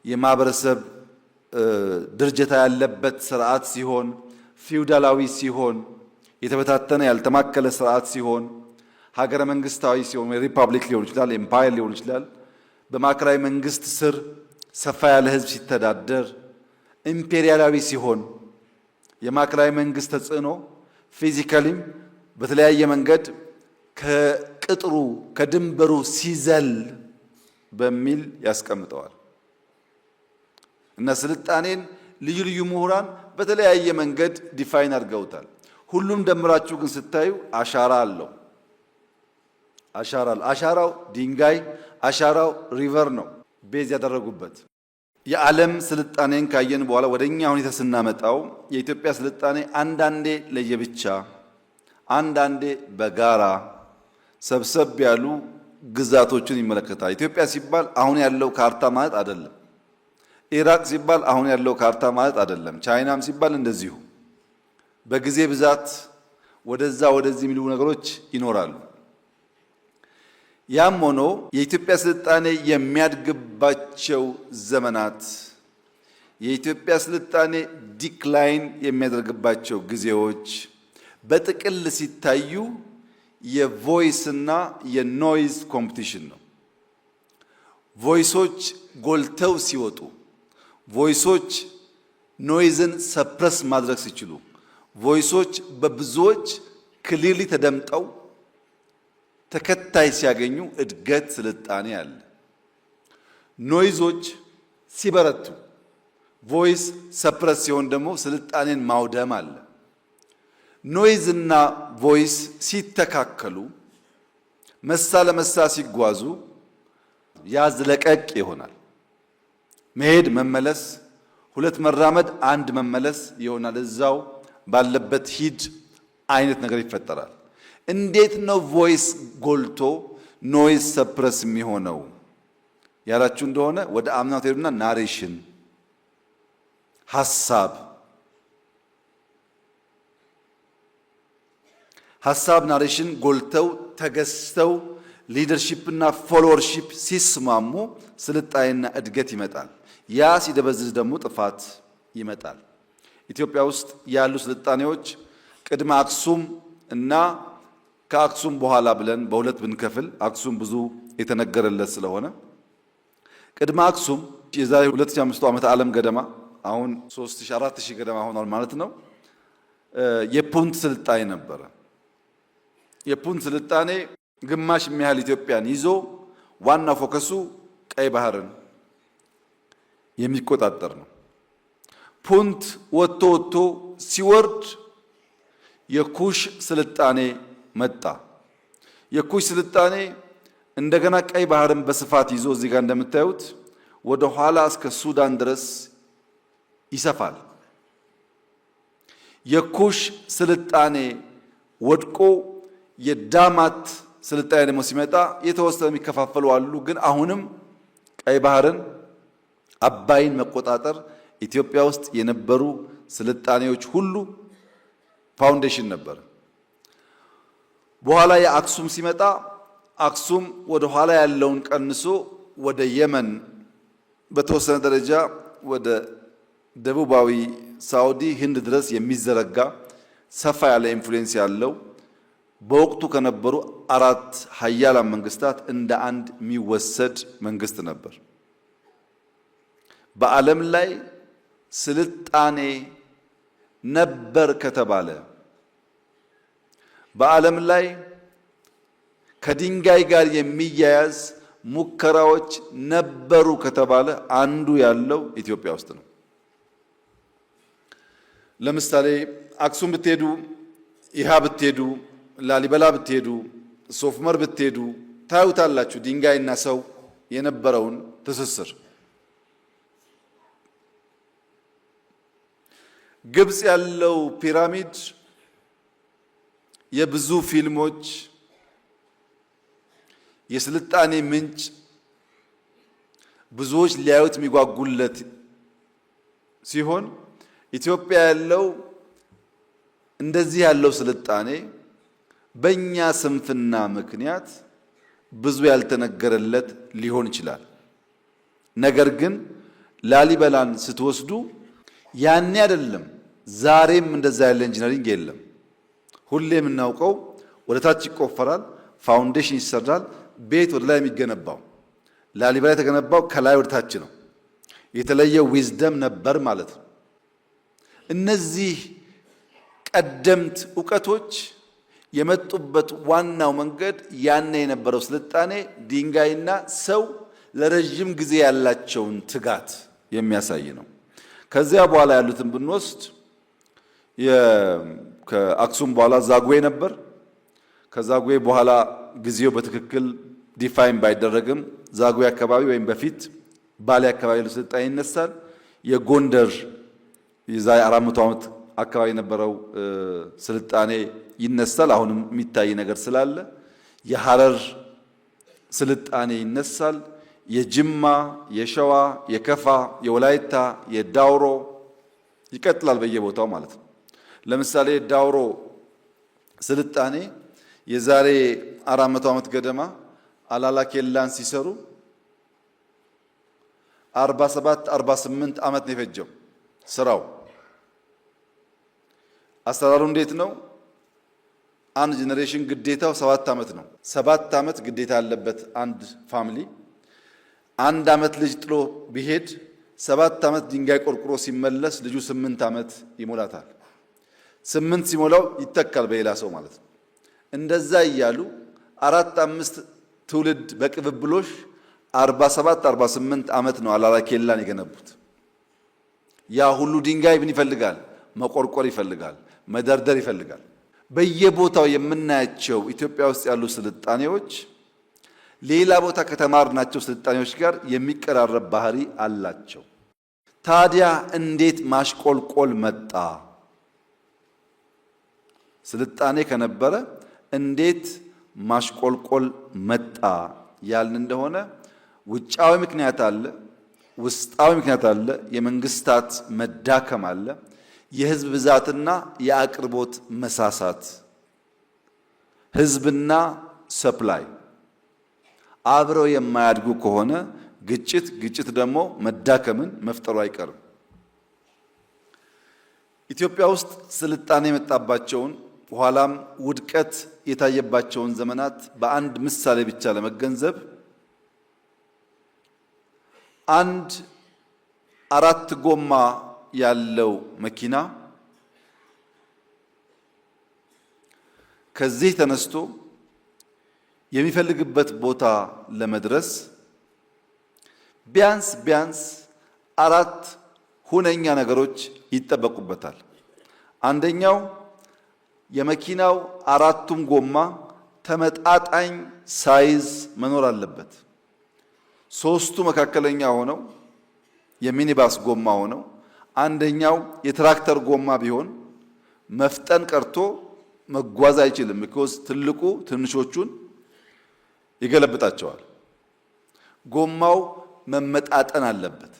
Speaker 1: የማህበረሰብ ድርጅታ ያለበት ስርዓት ሲሆን፣ ፊውዳላዊ ሲሆን፣ የተበታተነ ያልተማከለ ስርዓት ሲሆን፣ ሀገረ መንግስታዊ ሲሆን፣ ሪፐብሊክ ሊሆን ይችላል፣ empire ሊሆን ይችላል። በማዕከላዊ መንግስት ስር ሰፋ ያለ ህዝብ ሲተዳደር፣ ኢምፔሪያላዊ ሲሆን የማዕከላዊ መንግስት ተጽዕኖ physically ም በተለያየ መንገድ ከቅጥሩ ከድንበሩ ሲዘል በሚል ያስቀምጠዋል እና ስልጣኔን ልዩ ልዩ ምሁራን በተለያየ መንገድ define አድርገውታል። ሁሉም ደምራችሁ ግን ስታዩ አሻራ አለው። አሻራ አሻራው ድንጋይ፣ አሻራው river ነው base ያደረጉበት። የዓለም ስልጣኔን ካየን በኋላ ወደ እኛ ሁኔታ ስናመጣው የኢትዮጵያ ስልጣኔ አንዳንዴ ለየብቻ አንዳንዴ በጋራ ሰብሰብ ያሉ ግዛቶችን ይመለከታል። ኢትዮጵያ ሲባል አሁን ያለው ካርታ ማለት አይደለም። ኢራቅ ሲባል አሁን ያለው ካርታ ማለት አይደለም። ቻይናም ሲባል እንደዚሁ በጊዜ ብዛት ወደዛ ወደዚህ የሚሉ ነገሮች ይኖራሉ። ያም ሆኖ የኢትዮጵያ ስልጣኔ የሚያድግባቸው ዘመናት፣ የኢትዮጵያ ስልጣኔ decline የሚያደርግባቸው ጊዜዎች በጥቅል ሲታዩ የ voice እና የ noise competition ነው። voice ኦች ጎልተው ሲወጡ፣ voice ኦች noise ን suppress ማድረግ ሲችሉ፣ voice ኦች በብዙዎች clearly ተደምጠው ተከታይ ሲያገኙ እድገት፣ ስልጣኔ አለ። noise ኦች ሲበረቱ voice suppress ሲሆን ደግሞ ስልጣኔን ማውደም አለ። noise እና voice ሲተካከሉ መሳ ለመሳ ሲጓዙ ያዝ ለቀቅ ይሆናል። መሄድ መመለስ፣ ሁለት መራመድ አንድ መመለስ ይሆናል። እዛው ባለበት ሂድ አይነት ነገር ይፈጠራል። እንዴት ነው voice ጎልቶ noise suppress የሚሆነው ያላችሁ እንደሆነ ወደ አምናው ትሄዱና narration ሀሳብ ሀሳብ narration ጎልተው ተገዝተው leadership እና followership ሲስማሙ ስልጣኔና እድገት ይመጣል። ያ ሲደበዝዝ ደግሞ ጥፋት ይመጣል። ኢትዮጵያ ውስጥ ያሉ ስልጣኔዎች ቅድመ አክሱም እና ከአክሱም በኋላ ብለን በሁለት ብንከፍል አክሱም ብዙ የተነገረለት ስለሆነ ቅድመ አክሱም የዛሬ 2500 ዓመተ ዓለም ገደማ አሁን 3000 4000 ገደማ ሆኗል ማለት ነው። የፑንት ስልጣኔ ነበረ። የፑንት ስልጣኔ ግማሽ የሚያህል ኢትዮጵያን ይዞ ዋና focus ኡ ቀይ ባህርን የሚቆጣጠር ነው። ፑንት ወጥቶ ወጥቶ ሲወርድ የኩሽ ስልጣኔ መጣ። የኩሽ ስልጣኔ እንደገና ቀይ ባህርን በስፋት ይዞ እዚህ ጋር እንደምታዩት ወደ ኋላ እስከ ሱዳን ድረስ ይሰፋል። የኩሽ ስልጣኔ ወድቆ የዳማት ስልጣኔ ደግሞ ሲመጣ የተወሰነ የሚከፋፈሉ አሉ። ግን አሁንም ቀይ ባህርን አባይን መቆጣጠር ኢትዮጵያ ውስጥ የነበሩ ስልጣኔዎች ሁሉ foundation ነበር። በኋላ የአክሱም ሲመጣ አክሱም ወደ ኋላ ያለውን ቀንሶ ወደ የመን በተወሰነ ደረጃ ወደ ደቡባዊ ሳውዲ፣ ህንድ ድረስ የሚዘረጋ ሰፋ ያለ influence ያለው በወቅቱ ከነበሩ አራት ሀያላን መንግስታት እንደ አንድ የሚወሰድ መንግስት ነበር። በዓለም ላይ ስልጣኔ ነበር ከተባለ በዓለም ላይ ከድንጋይ ጋር የሚያያዝ ሙከራዎች ነበሩ ከተባለ አንዱ ያለው ኢትዮጵያ ውስጥ ነው። ለምሳሌ አክሱም ብትሄዱ፣ ይሃ ብትሄዱ፣ ላሊበላ ብትሄዱ፣ ሶፍመር ብትሄዱ ታዩታላችሁ ድንጋይና ሰው የነበረውን ትስስር። ግብጽ ያለው ፒራሚድ የብዙ ፊልሞች የስልጣኔ ምንጭ ብዙዎች ሊያዩት የሚጓጉለት ሲሆን ኢትዮጵያ ያለው እንደዚህ ያለው ስልጣኔ በእኛ ስንፍና ምክንያት ብዙ ያልተነገረለት ሊሆን ይችላል። ነገር ግን ላሊበላን ስትወስዱ ያኔ አይደለም ዛሬም እንደዛ ያለ engineering የለም። ሁሌ የምናውቀው ወደ ታች ይቆፈራል፣ foundation ይሰራል፣ ቤት ወደ ላይ የሚገነባው። ላሊበላ የተገነባው ከላይ ወደ ታች ነው። የተለየ wisdom ነበር ማለት ነው። እነዚህ ቀደምት እውቀቶች የመጡበት ዋናው መንገድ ያኔ የነበረው ስልጣኔ ድንጋይና ሰው ለረዥም ጊዜ ያላቸውን ትጋት የሚያሳይ ነው። ከዚያ በኋላ ያሉትን ብንወስድ ከአክሱም በኋላ ዛጉዌ ነበር። ከዛጉዌ በኋላ ጊዜው በትክክል define ባይደረግም ዛጉዌ አካባቢ ወይም በፊት ባሌ አካባቢ ያለው ስልጣኔ ይነሳል። የጎንደር የዛሬ 400 ዓመት አካባቢ የነበረው ስልጣኔ ይነሳል። አሁንም የሚታይ ነገር ስላለ የሐረር ስልጣኔ ይነሳል። የጅማ፣ የሸዋ፣ የከፋ፣ የወላይታ፣ የዳውሮ ይቀጥላል በየቦታው ማለት ነው። ለምሳሌ ዳውሮ ስልጣኔ የዛሬ 400 ዓመት ገደማ አላላ ኬላን ሲሰሩ 47 48 ዓመት ነው የፈጀው ስራው። አሰራሩ እንዴት ነው? አንድ generation ግዴታው 7 ዓመት ነው። 7 ዓመት ግዴታ ያለበት አንድ family አንድ ዓመት ልጅ ጥሎ ቢሄድ 7 ዓመት ድንጋይ ቆርቁሮ ሲመለስ ልጁ 8 ዓመት ይሞላታል። 8 ሲሞላው ይተካል በሌላ ሰው ማለት ነው። እንደዛ እያሉ አራት አምስት ትውልድ በቅብብሎሽ 47 48 ዓመት ነው አላላ ኬላን የገነቡት። ያ ሁሉ ድንጋይ ምን ይፈልጋል? መቆርቆር ይፈልጋል፣ መደርደር ይፈልጋል። በየቦታው የምናያቸው ኢትዮጵያ ውስጥ ያሉ ስልጣኔዎች ሌላ ቦታ ከተማርናቸው ስልጣኔዎች ጋር የሚቀራረብ ባህሪ አላቸው። ታዲያ እንዴት ማሽቆልቆል መጣ? ስልጣኔ ከነበረ እንዴት ማሽቆልቆል መጣ ያልን እንደሆነ ውጫዊ ምክንያት አለ፣ ውስጣዊ ምክንያት አለ፣ የመንግስታት መዳከም አለ፣ የህዝብ ብዛትና የአቅርቦት መሳሳት፣ ህዝብና supply አብረው የማያድጉ ከሆነ ግጭት፣ ግጭት ደግሞ መዳከምን መፍጠሩ አይቀርም። ኢትዮጵያ ውስጥ ስልጣኔ የመጣባቸውን ኋላም ውድቀት የታየባቸውን ዘመናት በአንድ ምሳሌ ብቻ ለመገንዘብ አንድ አራት ጎማ ያለው መኪና ከዚህ ተነስቶ የሚፈልግበት ቦታ ለመድረስ ቢያንስ ቢያንስ አራት ሁነኛ ነገሮች ይጠበቁበታል። አንደኛው የመኪናው አራቱም ጎማ ተመጣጣኝ size መኖር አለበት። ሶስቱ መካከለኛ ሆነው የሚኒባስ ጎማ ሆነው አንደኛው የትራክተር ጎማ ቢሆን መፍጠን ቀርቶ መጓዝ አይችልም። because ትልቁ ትንሾቹን ይገለብጣቸዋል። ጎማው መመጣጠን አለበት።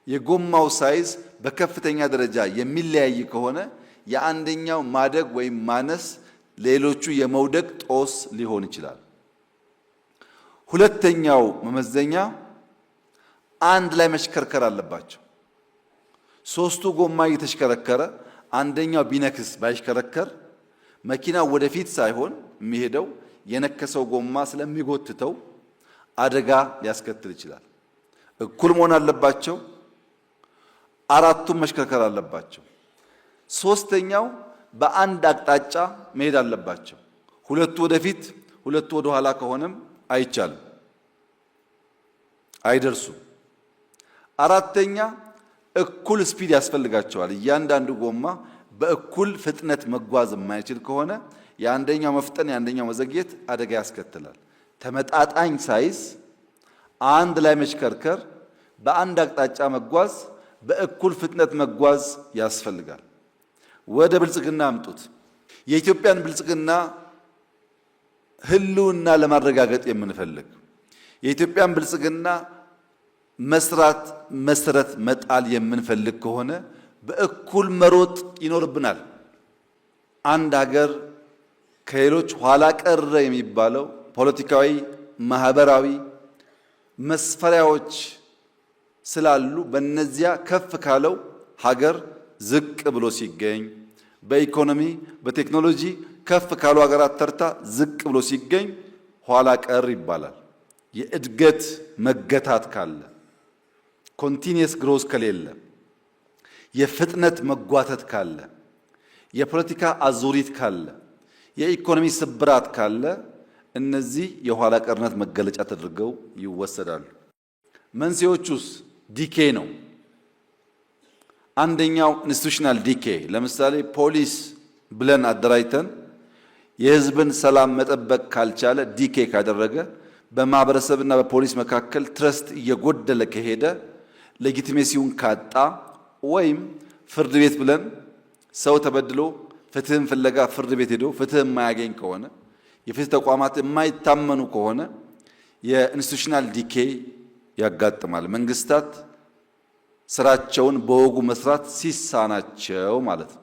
Speaker 1: የጎማው size በከፍተኛ ደረጃ የሚለያይ ከሆነ የአንደኛው ማደግ ወይም ማነስ ሌሎቹ የመውደቅ ጦስ ሊሆን ይችላል። ሁለተኛው መመዘኛ አንድ ላይ መሽከርከር አለባቸው። ሶስቱ ጎማ እየተሽከረከረ አንደኛው ቢነክስ ባይሽከረከር መኪናው ወደፊት ሳይሆን የሚሄደው የነከሰው ጎማ ስለሚጎትተው አደጋ ሊያስከትል ይችላል። እኩል መሆን አለባቸው። አራቱም መሽከርከር አለባቸው። ሶስተኛው በአንድ አቅጣጫ መሄድ አለባቸው። ሁለቱ ወደፊት፣ ሁለቱ ወደ ኋላ ከሆነም አይቻልም፣ አይደርሱም። አራተኛ እኩል speed ያስፈልጋቸዋል። እያንዳንዱ ጎማ በእኩል ፍጥነት መጓዝ የማይችል ከሆነ የአንደኛው መፍጠን የአንደኛው መዘግየት አደጋ ያስከትላል። ተመጣጣኝ size፣ አንድ ላይ መሽከርከር፣ በአንድ አቅጣጫ መጓዝ፣ በእኩል ፍጥነት መጓዝ ያስፈልጋል። ወደ ብልጽግና አምጡት። የኢትዮጵያን ብልጽግና ህልውና ለማረጋገጥ የምንፈልግ የኢትዮጵያን ብልጽግና መስራት መሰረት መጣል የምንፈልግ ከሆነ በእኩል መሮጥ ይኖርብናል። አንድ ሀገር ከሌሎች ኋላ ቀረ የሚባለው ፖለቲካዊ፣ ማህበራዊ መስፈሪያዎች ስላሉ በእነዚያ ከፍ ካለው ሀገር ዝቅ ብሎ ሲገኝ፣ በኢኮኖሚ በቴክኖሎጂ ከፍ ካሉ ሀገራት ተርታ ዝቅ ብሎ ሲገኝ ኋላ ቀር ይባላል። የእድገት መገታት ካለ፣ continuous growth ከሌለ፣ የፍጥነት መጓተት ካለ፣ የፖለቲካ አዙሪት ካለ፣ የኢኮኖሚ ስብራት ካለ እነዚህ የኋላ ቀርነት መገለጫ ተደርገው ይወሰዳሉ። መንስኤዎቹስ decay ነው። አንደኛው institutional decay፣ ለምሳሌ ፖሊስ ብለን አደራጅተን የሕዝብን ሰላም መጠበቅ ካልቻለ፣ decay ካደረገ፣ በማህበረሰብና በፖሊስ መካከል trust እየጎደለ ከሄደ፣ legitimacy ውን ካጣ፣ ወይም ፍርድ ቤት ብለን ሰው ተበድሎ ፍትህን ፍለጋ ፍርድ ቤት ሄዶ ፍትህ የማያገኝ ከሆነ፣ የፍትህ ተቋማት የማይታመኑ ከሆነ የ institutional decay ያጋጥማል። መንግስታት ስራቸውን በወጉ መስራት ሲሳናቸው ማለት ነው።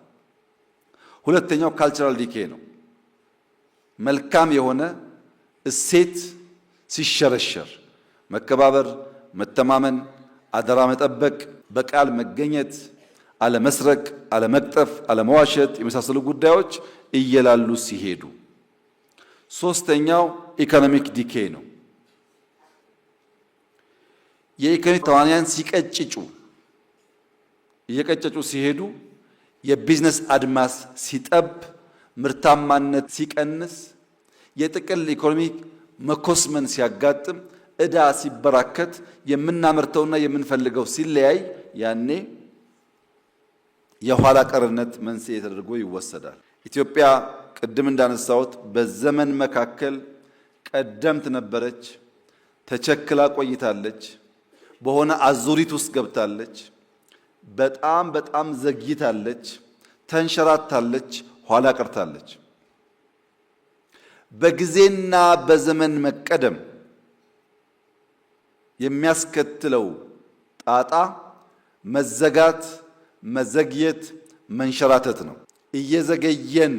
Speaker 1: ሁለተኛው cultural decay ነው። መልካም የሆነ እሴት ሲሸረሸር፣ መከባበር፣ መተማመን፣ አደራ መጠበቅ፣ በቃል መገኘት፣ አለመስረቅ፣ አለመቅጠፍ፣ አለመዋሸት የመሳሰሉ ጉዳዮች እየላሉ ሲሄዱ። ሶስተኛው economic decay ነው። የኢኮኖሚ ተዋንያን ሲቀጭጩ፣ እየቀጨጩ ሲሄዱ፣ የቢዝነስ አድማስ ሲጠብ፣ ምርታማነት ሲቀንስ፣ የጥቅል ኢኮኖሚ መኮስመን ሲያጋጥም፣ ዕዳ ሲበራከት፣ የምናመርተውና የምንፈልገው ሲለያይ ያኔ የኋላ ቀርነት መንስኤ ተደርጎ ይወሰዳል። ኢትዮጵያ ቅድም እንዳነሳሁት በዘመን መካከል ቀደምት ነበረች። ተቸክላ ቆይታለች። በሆነ አዙሪት ውስጥ ገብታለች። በጣም በጣም ዘግይታለች። ተንሸራታለች። ኋላ ቀርታለች። በጊዜና በዘመን መቀደም የሚያስከትለው ጣጣ መዘጋት፣ መዘግየት፣ መንሸራተት ነው። እየዘገየን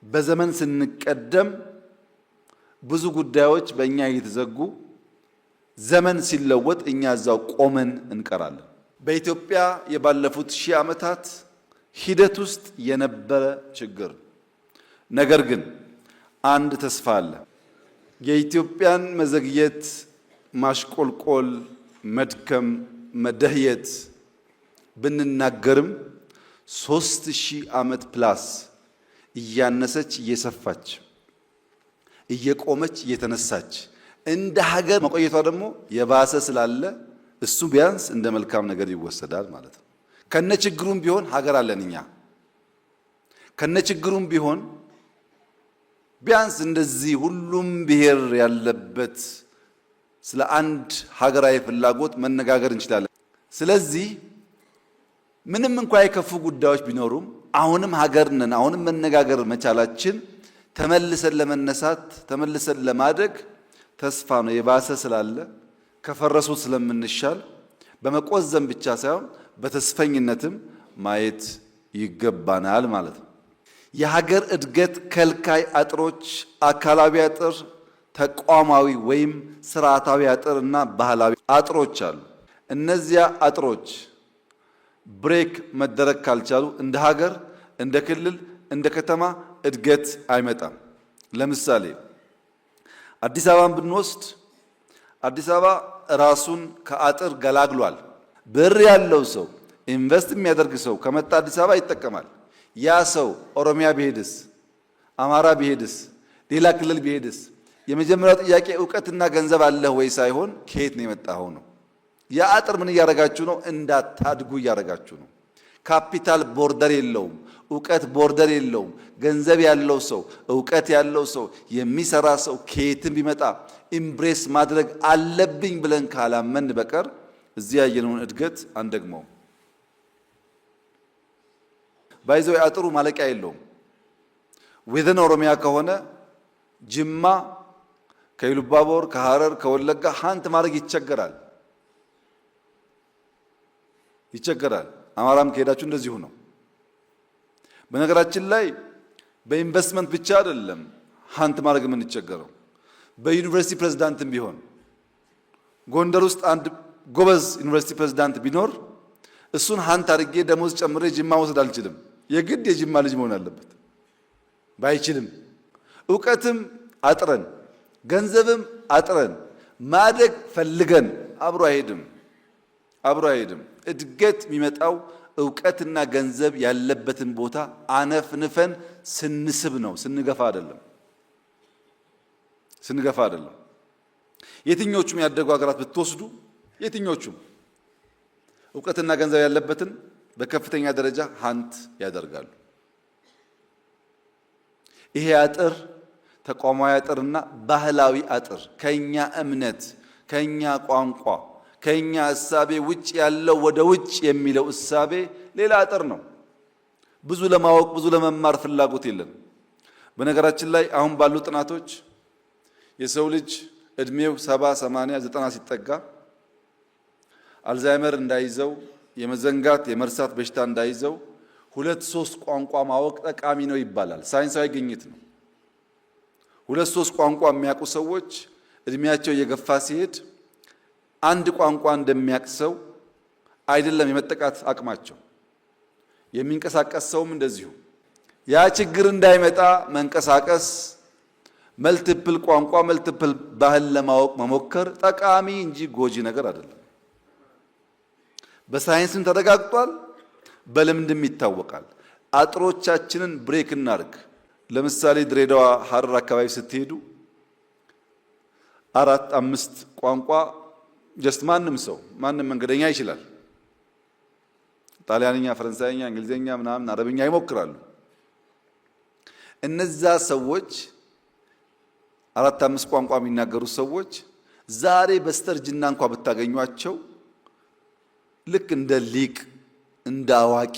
Speaker 1: በዘመን ስንቀደም ብዙ ጉዳዮች በእኛ እየተዘጉ ዘመን ሲለወጥ እኛ እዛው ቆመን እንቀራለን። በኢትዮጵያ የባለፉት 1000 ዓመታት ሂደት ውስጥ የነበረ ችግር። ነገር ግን አንድ ተስፋ አለ። የኢትዮጵያን መዘግየት፣ ማሽቆልቆል፣ መድከም፣ መደህየት ብንናገርም 3000 ዓመት plus እያነሰች እየሰፋች እየቆመች እየተነሳች እንደ ሀገር መቆየቷ ደግሞ የባሰ ስላለ እሱ ቢያንስ እንደ መልካም ነገር ይወሰዳል ማለት ነው። ከነ ችግሩም ቢሆን ሀገር አለን እኛ። ከነ ችግሩም ቢሆን ቢያንስ እንደዚህ ሁሉም ብሔር ያለበት ስለ አንድ ሀገራዊ ፍላጎት መነጋገር እንችላለን። ስለዚህ ምንም እንኳ የከፉ ጉዳዮች ቢኖሩም አሁንም ሀገር ነን። አሁንም መነጋገር መቻላችን ተመልሰን ለመነሳት፣ ተመልሰን ለማደግ ተስፋ ነው። የባሰ ስላለ ከፈረሱት ስለምንሻል በመቆዘም ብቻ ሳይሆን በተስፈኝነትም ማየት ይገባናል ማለት ነው። የሀገር እድገት ከልካይ አጥሮች አካላዊ አጥር፣ ተቋማዊ ወይም ስርዓታዊ አጥር እና ባህላዊ አጥሮች አሉ። እነዚያ አጥሮች break መደረግ ካልቻሉ እንደ ሀገር፣ እንደ ክልል፣ እንደ ከተማ እድገት አይመጣም። ለምሳሌ አዲስ አበባን ብንወስድ አዲስ አበባ ራሱን ከአጥር ገላግሏል። ብር ያለው ሰው፣ invest የሚያደርግ ሰው ከመጣ አዲስ አበባ ይጠቀማል። ያ ሰው ኦሮሚያ ቢሄድስ፣ አማራ ቢሄድስ፣ ሌላ ክልል ቢሄድስ የመጀመሪያው ጥያቄ እውቀትና ገንዘብ አለህ ወይ ሳይሆን ከየት ነው የመጣኸው ነው። ያ አጥር ምን እያደረጋችሁ ነው? እንዳታድጉ እያደረጋችሁ ነው። ካፒታል border የለውም። እውቀት border የለውም። ገንዘብ ያለው ሰው፣ እውቀት ያለው ሰው፣ የሚሰራ ሰው ከየትም ቢመጣ embrace ማድረግ አለብኝ ብለን ካላመን በቀር እዚህ ያየነውን እድገት አንደግመውም። By the way አጥሩ ማለቂያ የለውም። Within ኦሮሚያ ከሆነ ጅማ ከኢሉባቦር፣ ከሐረር፣ ከወለጋ hunt ማድረግ ይቸገራል ይቸገራል። አማራም ከሄዳችሁ እንደዚሁ ነው። በነገራችን ላይ በኢንቨስትመንት ብቻ አይደለም hunt ማድረግ የምንቸገረው። በዩኒቨርሲቲ ፕሬዝዳንትም ቢሆን ጎንደር ውስጥ አንድ ጎበዝ ዩኒቨርሲቲ ፕሬዝዳንት ቢኖር እሱን hunt አድርጌ ደሞዝ ጨምሬ ጅማ መውሰድ አልችልም። የግድ የጅማ ልጅ መሆን አለበት። ባይችልም እውቀትም አጥረን ገንዘብም አጥረን ማደግ ፈልገን አብሮ አይሄድም፣ አብሮ አይሄድም። እድገት የሚመጣው እውቀትና ገንዘብ ያለበትን ቦታ አነፍንፈን ስንስብ ነው፣ ስንገፋ አይደለም፣ ስንገፋ አይደለም። የትኞቹም ያደጉ ሀገራት ብትወስዱ የትኞቹም እውቀትና ገንዘብ ያለበትን በከፍተኛ ደረጃ hunt ያደርጋሉ። ይሄ አጥር ተቋማዊ አጥርና ባህላዊ አጥር ከኛ እምነት፣ ከኛ ቋንቋ፣ ከኛ እሳቤ ውጭ ያለው ወደ ውጭ የሚለው እሳቤ ሌላ አጥር ነው። ብዙ ለማወቅ ብዙ ለመማር ፍላጎት የለም። በነገራችን ላይ አሁን ባሉ ጥናቶች የሰው ልጅ እድሜው 70፣ 80፣ 90 ሲጠጋ አልዛይመር እንዳይዘው የመዘንጋት የመርሳት በሽታ እንዳይዘው ሁለት ሶስት ቋንቋ ማወቅ ጠቃሚ ነው ይባላል። ሳይንሳዊ ግኝት ነው። ሁለት ሶስት ቋንቋ የሚያውቁ ሰዎች እድሜያቸው እየገፋ ሲሄድ አንድ ቋንቋ እንደሚያውቅ ሰው አይደለም የመጠቃት አቅማቸው። የሚንቀሳቀስ ሰውም እንደዚሁ። ያ ችግር እንዳይመጣ መንቀሳቀስ፣ multiple ቋንቋ multiple ባህል ለማወቅ መሞከር ጠቃሚ እንጂ ጎጂ ነገር አይደለም። በሳይንስም ተረጋግጧል፣ በልምድም ይታወቃል። አጥሮቻችንን break እናርግ። ለምሳሌ ድሬዳዋ፣ ሐረር አካባቢ ስትሄዱ አራት አምስት ቋንቋ just ማንም ሰው ማንም መንገደኛ ይችላል። ጣሊያንኛ፣ ፈረንሳይኛ፣ እንግሊዝኛ ምናምን አረብኛ ይሞክራሉ። እነዛ ሰዎች አራት አምስት ቋንቋ የሚናገሩ ሰዎች ዛሬ በስተርጅና እንኳ ብታገኟቸው ልክ እንደ ሊቅ እንደ አዋቂ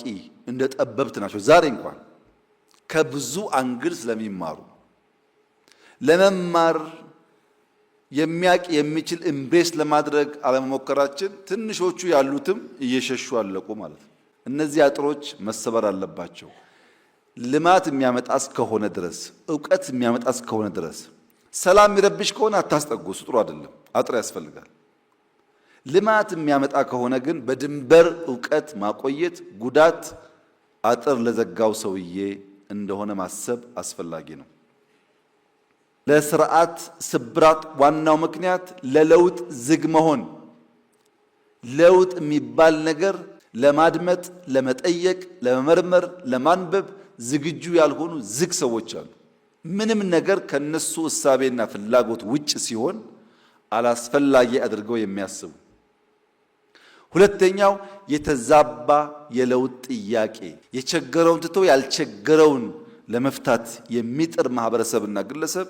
Speaker 1: እንደ ጠበብት ናቸው። ዛሬ እንኳን ከብዙ angle ስለሚማሩ ለመማር የሚያቅ የሚችል embrace ለማድረግ አለመሞከራችን ትንሾቹ ያሉትም እየሸሹ አለቁ ማለት ነው። እነዚህ አጥሮች መሰበር አለባቸው። ልማት የሚያመጣ እስከሆነ ድረስ እውቀት የሚያመጣ እስከሆነ ድረስ ሰላም የሚረብሽ ከሆነ አታስጠጉ። እሱ ጥሩ አይደለም። አጥር ያስፈልጋል። ልማት የሚያመጣ ከሆነ ግን በድንበር እውቀት ማቆየት ጉዳት አጥር ለዘጋው ሰውዬ እንደሆነ ማሰብ አስፈላጊ ነው። ለስርዓት ስብራት ዋናው ምክንያት ለለውጥ ዝግ መሆን። ለውጥ የሚባል ነገር ለማድመጥ፣ ለመጠየቅ፣ ለመመርመር፣ ለማንበብ ዝግጁ ያልሆኑ ዝግ ሰዎች አሉ። ምንም ነገር ከነሱ እሳቤና ፍላጎት ውጭ ሲሆን አላስፈላጊ አድርገው የሚያስቡ። ሁለተኛው የተዛባ የለውጥ ጥያቄ፣ የቸገረውን ትቶ ያልቸገረውን ለመፍታት የሚጥር ማህበረሰብና ግለሰብ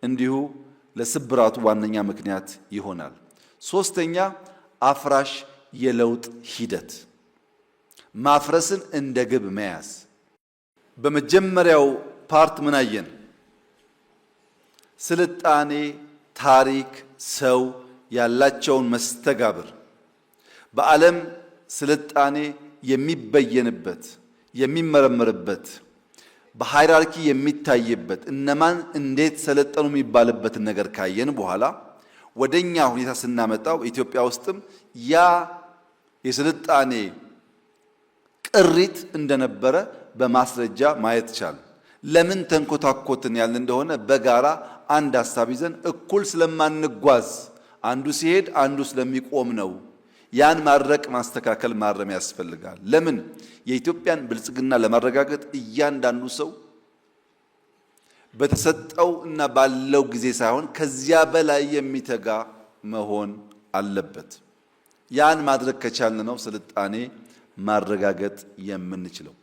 Speaker 1: እንዲሁ ለስብራቱ ዋነኛ ምክንያት ይሆናል። ሶስተኛ አፍራሽ የለውጥ ሂደት፣ ማፍረስን እንደ ግብ መያዝ። በመጀመሪያው part ምን አየን? ስልጣኔ፣ ታሪክ፣ ሰው ያላቸውን መስተጋብር በዓለም ስልጣኔ የሚበየንበት የሚመረመርበት በ hierarchy የሚታይበት እነማን እንዴት ሰለጠኑ የሚባልበትን ነገር ካየን በኋላ ወደኛ ሁኔታ ስናመጣው ኢትዮጵያ ውስጥም ያ የስልጣኔ ቅሪት እንደነበረ በማስረጃ ማየት ቻል። ለምን ተንኮታኮትን ያልን እንደሆነ በጋራ አንድ ሀሳብ ይዘን እኩል ስለማንጓዝ አንዱ ሲሄድ አንዱ ስለሚቆም ነው። ያን ማድረቅ፣ ማስተካከል፣ ማረም ያስፈልጋል። ለምን የኢትዮጵያን ብልጽግና ለማረጋገጥ እያንዳንዱ ሰው በተሰጠው እና ባለው ጊዜ ሳይሆን ከዚያ በላይ የሚተጋ መሆን አለበት። ያን ማድረግ ከቻልን ነው ስልጣኔ ማረጋገጥ የምንችለው።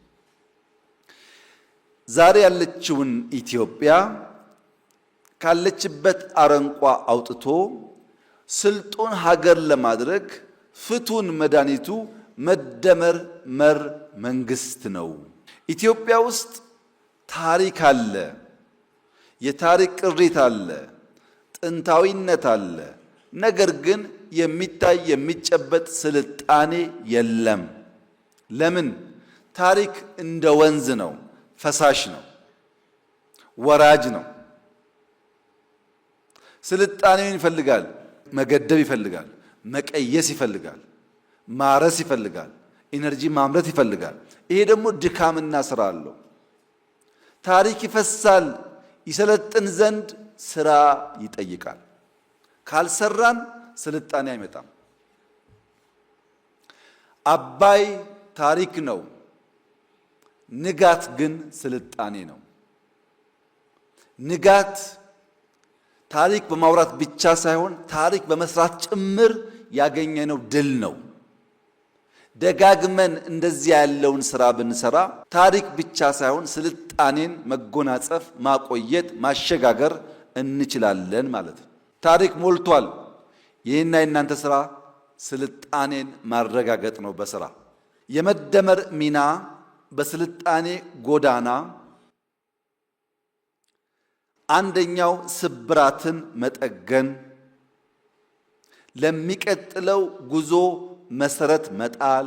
Speaker 1: ዛሬ ያለችውን ኢትዮጵያ ካለችበት አረንቋ አውጥቶ ስልጡን ሀገር ለማድረግ ፍቱን መድኃኒቱ መደመር መር መንግስት ነው። ኢትዮጵያ ውስጥ ታሪክ አለ፣ የታሪክ ቅሪት አለ፣ ጥንታዊነት አለ። ነገር ግን የሚታይ የሚጨበጥ ስልጣኔ የለም። ለምን? ታሪክ እንደ ወንዝ ነው፣ ፈሳሽ ነው፣ ወራጅ ነው። ስልጣኔውን ይፈልጋል፣ መገደብ ይፈልጋል፣ መቀየስ ይፈልጋል፣ ማረስ ይፈልጋል፣ energy ማምረት ይፈልጋል። ይሄ ደግሞ ድካምና ስራ አለው። ታሪክ ይፈሳል፣ ይሰለጥን ዘንድ ስራ ይጠይቃል። ካልሰራን ስልጣኔ አይመጣም። አባይ ታሪክ ነው። ንጋት ግን ስልጣኔ ነው። ንጋት ታሪክ በማውራት ብቻ ሳይሆን ታሪክ በመስራት ጭምር ያገኘነው ድል ነው። ደጋግመን እንደዚህ ያለውን ስራ ብንሰራ ታሪክ ብቻ ሳይሆን ስልጣኔን መጎናጸፍ፣ ማቆየት፣ ማሸጋገር እንችላለን ማለት ነው። ታሪክ ሞልቷል። ይህና የእናንተ ስራ ስልጣኔን ማረጋገጥ ነው። በስራ የመደመር ሚና በስልጣኔ ጎዳና አንደኛው ስብራትን መጠገን፣ ለሚቀጥለው ጉዞ መሰረት መጣል፣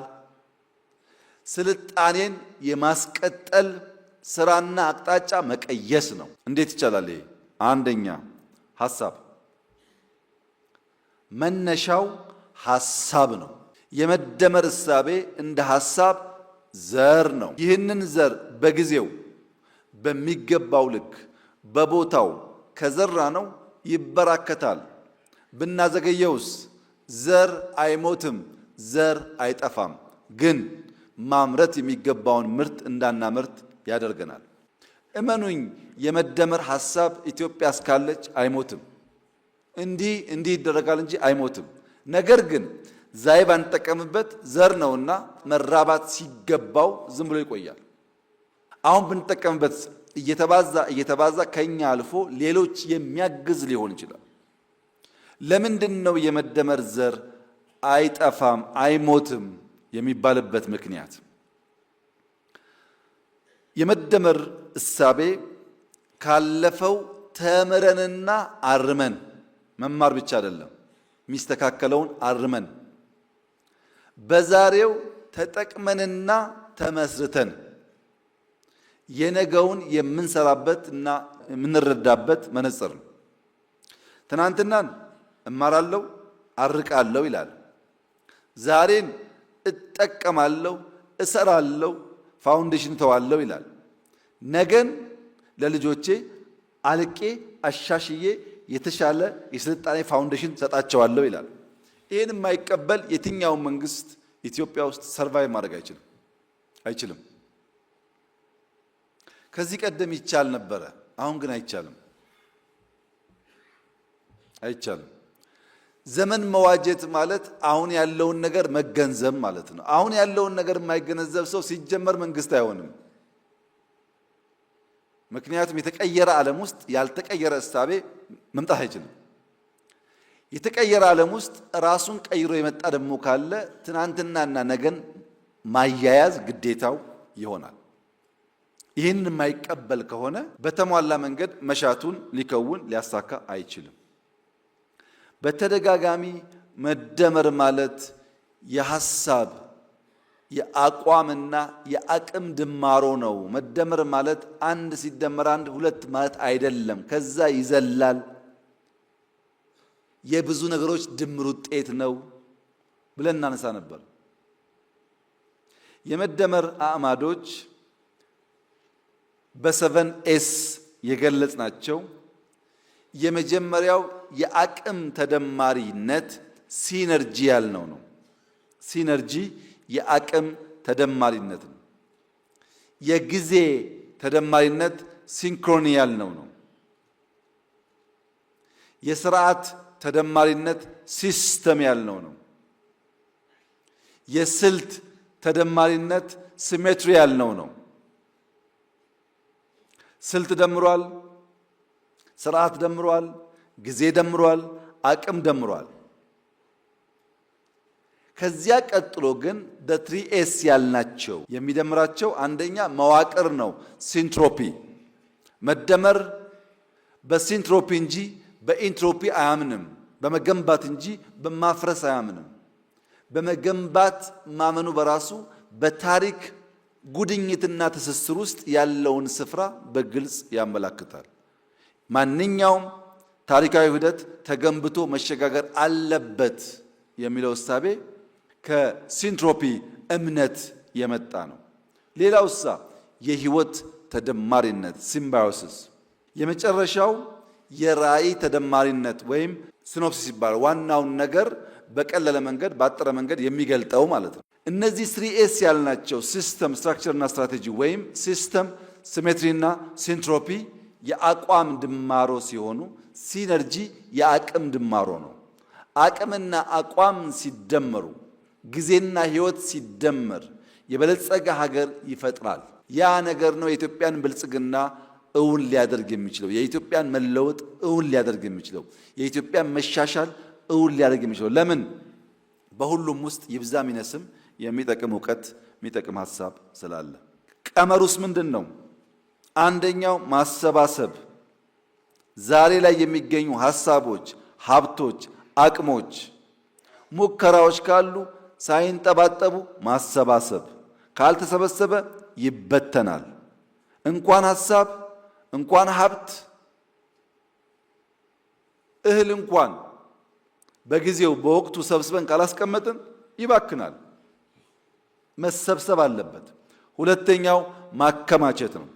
Speaker 1: ስልጣኔን የማስቀጠል ስራና አቅጣጫ መቀየስ ነው። እንዴት ይቻላል? ይሄ አንደኛ ሀሳብ መነሻው ሀሳብ ነው። የመደመር እሳቤ እንደ ሀሳብ ዘር ነው። ይህንን ዘር በጊዜው በሚገባው ልክ በቦታው ከዘራ ነው ይበራከታል። ብናዘገየውስ ዘር አይሞትም፣ ዘር አይጠፋም። ግን ማምረት የሚገባውን ምርት እንዳናመርት ያደርገናል። እመኑኝ፣ የመደመር ሀሳብ ኢትዮጵያ እስካለች አይሞትም። እንዲህ እንዲህ ይደረጋል እንጂ አይሞትም። ነገር ግን ዛሬ ባንጠቀምበት ዘር ነውና መራባት ሲገባው ዝም ብሎ ይቆያል። አሁን ብንጠቀምበት እየተባዛ እየተባዛ ከኛ አልፎ ሌሎች የሚያግዝ ሊሆን ይችላል። ለምንድን ነው የመደመር ዘር አይጠፋም አይሞትም የሚባልበት ምክንያት? የመደመር እሳቤ ካለፈው ተምረንና አርመን መማር ብቻ አይደለም፣ የሚስተካከለውን አርመን በዛሬው ተጠቅመንና ተመስርተን የነገውን የምንሰራበት እና የምንረዳበት መነጽር ነው። ትናንትናን እማራለሁ አርቃለሁ ይላል። ዛሬን እጠቀማለሁ፣ እሰራለሁ፣ foundation ተዋለሁ ይላል። ነገን ለልጆቼ አልቄ አሻሽዬ የተሻለ የስልጣኔ foundation ሰጣቸዋለሁ ይላል። ይህን የማይቀበል የትኛውን መንግስት ኢትዮጵያ ውስጥ survive ማድረግ አይችልም አይችልም። ከዚህ ቀደም ይቻል ነበረ፣ አሁን ግን አይቻልም አይቻልም። ዘመን መዋጀት ማለት አሁን ያለውን ነገር መገንዘብ ማለት ነው። አሁን ያለውን ነገር የማይገነዘብ ሰው ሲጀመር መንግስት አይሆንም። ምክንያቱም የተቀየረ ዓለም ውስጥ ያልተቀየረ እሳቤ መምጣት አይችልም። የተቀየረ ዓለም ውስጥ ራሱን ቀይሮ የመጣ ደግሞ ካለ ትናንትናና ነገን ማያያዝ ግዴታው ይሆናል። ይህንን የማይቀበል ከሆነ በተሟላ መንገድ መሻቱን ሊከውን ሊያሳካ አይችልም። በተደጋጋሚ መደመር ማለት የሐሳብ የአቋምና የአቅም ድማሮ ነው። መደመር ማለት አንድ ሲደመር አንድ ሁለት ማለት አይደለም። ከዛ ይዘላል። የብዙ ነገሮች ድምር ውጤት ነው ብለን እናነሳ ነበር። የመደመር አዕማዶች በ seven S የገለጽናቸው። የመጀመሪያው የአቅም ተደማሪነት synergy ያልነው ነው። Synergy የአቅም ተደማሪነት ነው። የጊዜ ተደማሪነት synchrony ያልነው ነው። የስርዓት ተደማሪነት system ያልነው ነው። የስልት ተደማሪነት symmetry ያልነው ነው። ስልት ደምሯል፣ ስርዓት ደምሯል፣ ጊዜ ደምሯል፣ አቅም ደምሯል። ከዚያ ቀጥሎ ግን the three S ያልናቸው የሚደምራቸው አንደኛ መዋቅር ነው፣ syntropy። መደመር በ syntropy እንጂ በ entropy አያምንም። በመገንባት እንጂ በማፍረስ አያምንም። በመገንባት ማመኑ በራሱ በታሪክ ጉድኝትና ትስስር ውስጥ ያለውን ስፍራ በግልጽ ያመላክታል። ማንኛውም ታሪካዊ ሂደት ተገንብቶ መሸጋገር አለበት የሚለው እሳቤ ከ syntropy እምነት የመጣ ነው። ሌላው እሳ የህይወት ተደማሪነት symbiosis፣ የመጨረሻው የራዕይ ተደማሪነት ወይም synopsis ይባላል። ዋናውን ነገር በቀለለ መንገድ ባጠረ መንገድ የሚገልጠው ማለት ነው። እነዚህ three S ያልናቸው system፣ structure እና ስትራቴጂ ወይም system፣ symmetry እና syntropy የአቋም ድማሮ ሲሆኑ synergy የአቅም ድማሮ ነው። አቅምና አቋም ሲደመሩ፣ ጊዜና ሕይወት ሲደመር የበለጸገ ሀገር ይፈጥራል። ያ ነገር ነው የኢትዮጵያን ብልጽግና እውን ሊያደርግ የሚችለው፣ የኢትዮጵያን መለወጥ እውን ሊያደርግ የሚችለው፣ የኢትዮጵያን መሻሻል እውን ሊያደርግ የሚችለው። ለምን? በሁሉም ውስጥ ይብዛም ይነስም የሚጠቅም እውቀት የሚጠቅም ሀሳብ ስላለ። ቀመሩስ ምንድን ነው? አንደኛው ማሰባሰብ፣ ዛሬ ላይ የሚገኙ ሀሳቦች፣ ሀብቶች፣ አቅሞች፣ ሙከራዎች ካሉ ሳይንጠባጠቡ ማሰባሰብ። ካልተሰበሰበ ይበተናል። እንኳን ሀሳብ እንኳን ሀብት እህል እንኳን በጊዜው በወቅቱ ሰብስበን ካላስቀመጥን ይባክናል። መሰብሰብ አለበት። ሁለተኛው ማከማቸት ነው።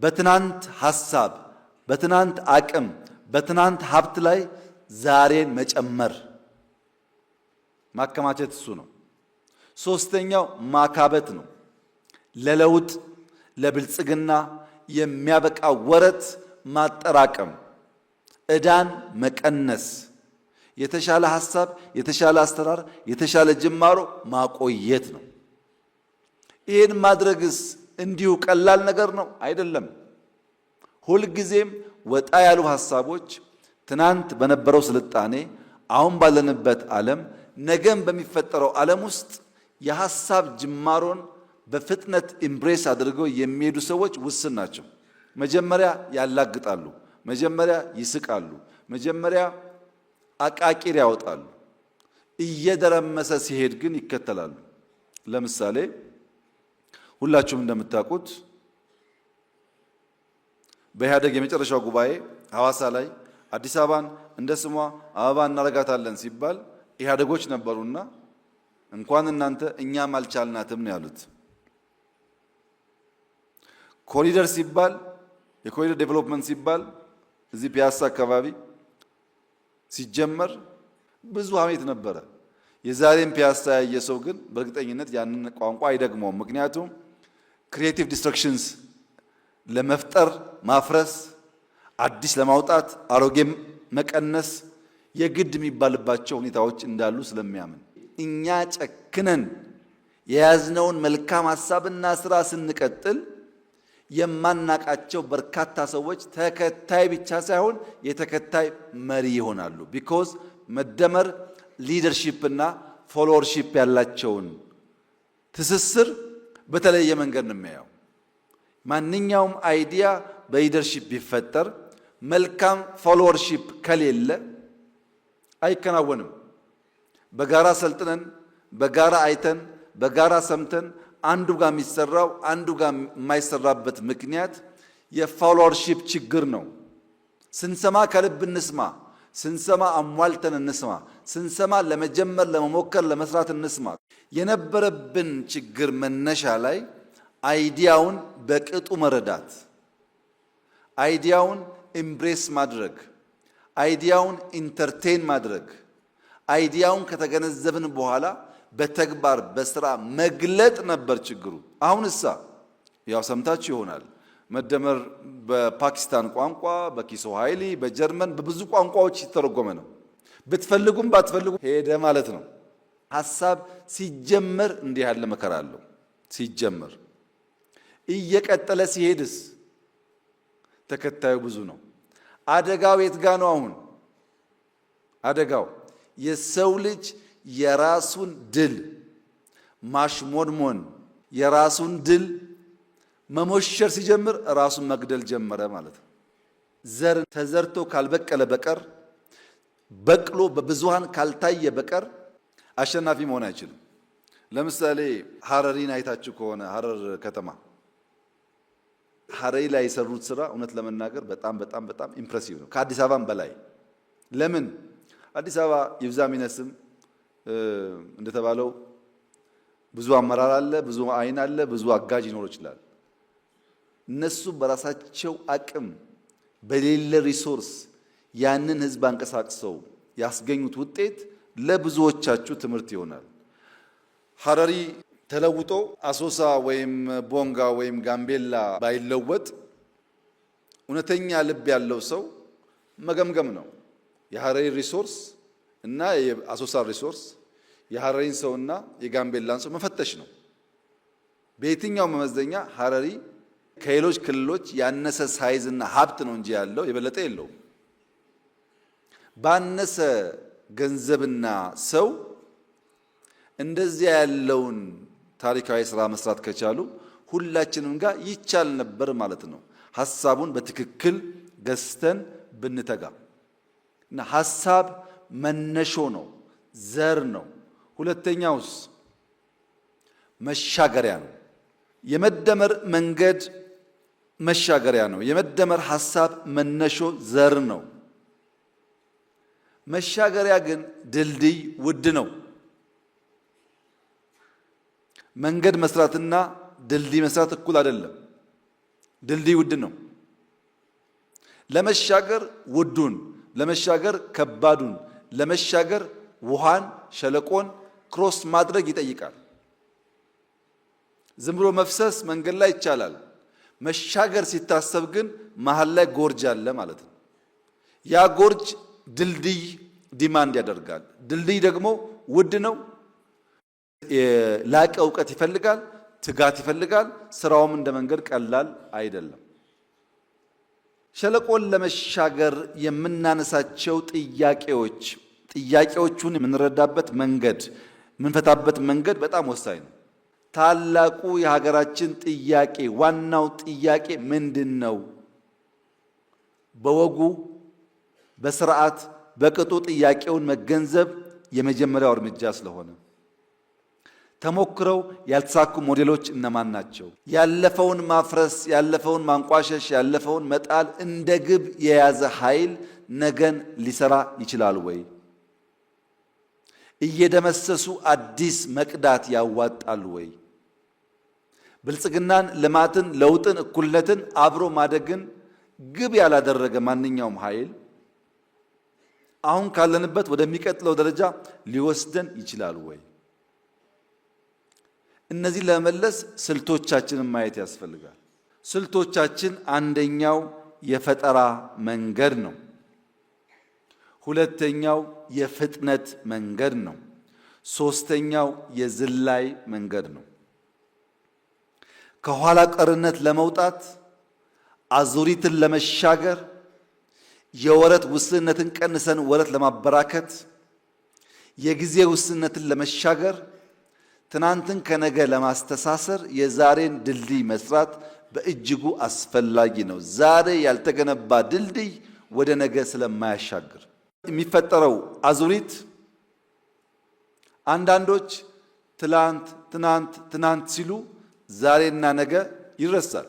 Speaker 1: በትናንት ሀሳብ፣ በትናንት አቅም፣ በትናንት ሀብት ላይ ዛሬን መጨመር ማከማቸት እሱ ነው። ሶስተኛው ማካበት ነው። ለለውጥ ለብልጽግና የሚያበቃ ወረት ማጠራቀም፣ ዕዳን መቀነስ፣ የተሻለ ሀሳብ፣ የተሻለ አሰራር፣ የተሻለ ጅማሮ ማቆየት ነው። ይህን ማድረግስ እንዲሁ ቀላል ነገር ነው? አይደለም። ሁልጊዜም ወጣ ያሉ ሀሳቦች ትናንት በነበረው ስልጣኔ፣ አሁን ባለንበት ዓለም፣ ነገም በሚፈጠረው ዓለም ውስጥ የሀሳብ ጅማሮን በፍጥነት embrace አድርገው የሚሄዱ ሰዎች ውስን ናቸው። መጀመሪያ ያላግጣሉ፣ መጀመሪያ ይስቃሉ፣ መጀመሪያ አቃቂር ያወጣሉ። እየደረመሰ ሲሄድ ግን ይከተላሉ። ለምሳሌ ሁላችሁም እንደምታውቁት በኢህአደግ የመጨረሻው ጉባኤ ሐዋሳ ላይ አዲስ አበባን እንደ ስሟ አበባ እናረጋታለን ሲባል ኢህአደጎች ነበሩና እንኳን እናንተ እኛም አልቻልናትም ነው ያሉት። ኮሪደር ሲባል የኮሪደር development ሲባል እዚህ ፒያሳ አካባቢ ሲጀመር ብዙ ሀሜት ነበረ። የዛሬን ፒያሳ ያየ ሰው ግን በእርግጠኝነት ያንን ቋንቋ አይደግመውም። ምክንያቱም creative destructions ለመፍጠር ማፍረስ፣ አዲስ ለማውጣት አሮጌም መቀነስ የግድ የሚባልባቸው ሁኔታዎች እንዳሉ ስለሚያምን እኛ ጨክነን የያዝነውን መልካም ሀሳብና ስራ ስንቀጥል የማናቃቸው በርካታ ሰዎች ተከታይ ብቻ ሳይሆን የተከታይ መሪ ይሆናሉ። because መደመር leadership እና followership ያላቸውን ትስስር በተለየ መንገድ ነው የሚያየው። ማንኛውም idea በ leadership ቢፈጠር መልካም followership ከሌለ አይከናወንም። በጋራ ሰልጥነን፣ በጋራ አይተን፣ በጋራ ሰምተን አንዱ ጋር የሚሰራው አንዱ ጋር የማይሰራበት ምክንያት የ followership ችግር ነው። ስንሰማ ከልብ እንስማ። ስንሰማ አሟልተን እንስማ። ስንሰማ ለመጀመር፣ ለመሞከር፣ ለመስራት እንስማ። የነበረብን ችግር መነሻ ላይ idea ውን በቅጡ መረዳት፣ idea ውን embrace ማድረግ፣ idea ውን entertain ማድረግ፣ idea ውን ከተገነዘብን በኋላ በተግባር በስራ መግለጥ ነበር ችግሩ። አሁን እሳ ያው ሰምታችሁ ይሆናል መደመር በፓኪስታን ቋንቋ፣ በኪስዋሂሊ፣ በጀርመን በብዙ ቋንቋዎች የተተረጎመ ነው። ብትፈልጉም ባትፈልጉም ሄደ ማለት ነው። ሀሳብ ሲጀመር እንዲህ ያለ መከራ አለው። ሲጀመር እየቀጠለ ሲሄድስ ተከታዩ ብዙ ነው። አደጋው የት ጋ ነው? አሁን አደጋው የሰው ልጅ የራሱን ድል ማሽሞንሞን የራሱን ድል መሞሸር ሲጀምር ራሱን መግደል ጀመረ ማለት ነው። ዘር ተዘርቶ ካልበቀለ በቀር፣ በቅሎ በብዙሃን ካልታየ በቀር አሸናፊ መሆን አይችልም። ለምሳሌ ሀረሪን አይታችሁ ከሆነ ሀረር ከተማ ሀረሪ ላይ የሰሩት ስራ እውነት ለመናገር በጣም በጣም በጣም impressive ነው፣ ከአዲስ አበባም በላይ። ለምን አዲስ አበባ ይብዛም ይነስም እንደተባለው ብዙ አመራር አለ፣ ብዙ አይን አለ፣ ብዙ አጋዥ ሊኖር ይችላል። እነሱ በራሳቸው አቅም በሌለ resource ያንን ህዝብ አንቀሳቅሰው ያስገኙት ውጤት ለብዙዎቻችሁ ትምህርት ይሆናል። ሀረሪ ተለውጦ አሶሳ ወይም ቦንጋ ወይም ጋምቤላ ባይለወጥ እውነተኛ ልብ ያለው ሰው መገምገም ነው። የሀረሪ resource እና የአሶሳ resource የሀረሪን ሰውና የጋምቤላን ሰው መፈተሽ ነው። በየትኛው መመዘኛ ሀረሪ ከሌሎች ክልሎች ያነሰ size እና ሀብት ነው እንጂ ያለው የበለጠ የለውም። ባነሰ ገንዘብና ሰው እንደዚያ ያለውን ታሪካዊ ስራ መስራት ከቻሉ ሁላችንም ጋር ይቻል ነበር ማለት ነው። ሀሳቡን በትክክል ገዝተን ብንተጋ እና ሀሳብ መነሾ ነው፣ ዘር ነው። ሁለተኛውስ መሻገሪያ ነው። የመደመር መንገድ መሻገሪያ ነው። የመደመር ሀሳብ መነሾ ዘር ነው። መሻገሪያ ግን ድልድይ ውድ ነው። መንገድ መስራትና ድልድይ መስራት እኩል አይደለም። ድልድይ ውድ ነው። ለመሻገር ውዱን፣ ለመሻገር ከባዱን፣ ለመሻገር ውሃን፣ ሸለቆን cross ማድረግ ይጠይቃል። ዝም ብሎ መፍሰስ መንገድ ላይ ይቻላል። መሻገር ሲታሰብ ግን መሀል ላይ gorge አለ ማለት ነው። ያ gorge ድልድይ demand ያደርጋል። ድልድይ ደግሞ ውድ ነው። የላቀ እውቀት ይፈልጋል፣ ትጋት ይፈልጋል። ስራውም እንደ መንገድ ቀላል አይደለም። ሸለቆን ለመሻገር የምናነሳቸው ጥያቄዎች ጥያቄዎቹን የምንረዳበት መንገድ የምንፈታበት መንገድ በጣም ወሳኝ ነው። ታላቁ የሀገራችን ጥያቄ ዋናው ጥያቄ ምንድን ነው? በወጉ በስርዓት በቅጡ ጥያቄውን መገንዘብ የመጀመሪያው እርምጃ ስለሆነ ተሞክረው ያልተሳኩ ሞዴሎች እነማን ናቸው? ያለፈውን ማፍረስ፣ ያለፈውን ማንቋሸሽ፣ ያለፈውን መጣል እንደ ግብ የያዘ ኃይል ነገን ሊሰራ ይችላል ወይ? እየደመሰሱ አዲስ መቅዳት ያዋጣል ወይ? ብልጽግናን፣ ልማትን፣ ለውጥን፣ እኩልነትን፣ አብሮ ማደግን ግብ ያላደረገ ማንኛውም ኃይል አሁን ካለንበት ወደሚቀጥለው ደረጃ ሊወስደን ይችላል ወይ? እነዚህ ለመመለስ ስልቶቻችንን ማየት ያስፈልጋል። ስልቶቻችን አንደኛው የፈጠራ መንገድ ነው። ሁለተኛው የፍጥነት መንገድ ነው። ሶስተኛው የዝላይ መንገድ ነው። ከኋላ ቀርነት ለመውጣት አዙሪትን ለመሻገር የወረት ውስንነትን ቀንሰን ወረት ለማበራከት የጊዜ ውስንነትን ለመሻገር ትናንትን ከነገ ለማስተሳሰር የዛሬን ድልድይ መስራት በእጅጉ አስፈላጊ ነው። ዛሬ ያልተገነባ ድልድይ ወደ ነገ ስለማያሻግር የሚፈጠረው አዙሪት አንዳንዶች ትላንት ትናንት ትናንት ሲሉ ዛሬና ነገ ይረሳል።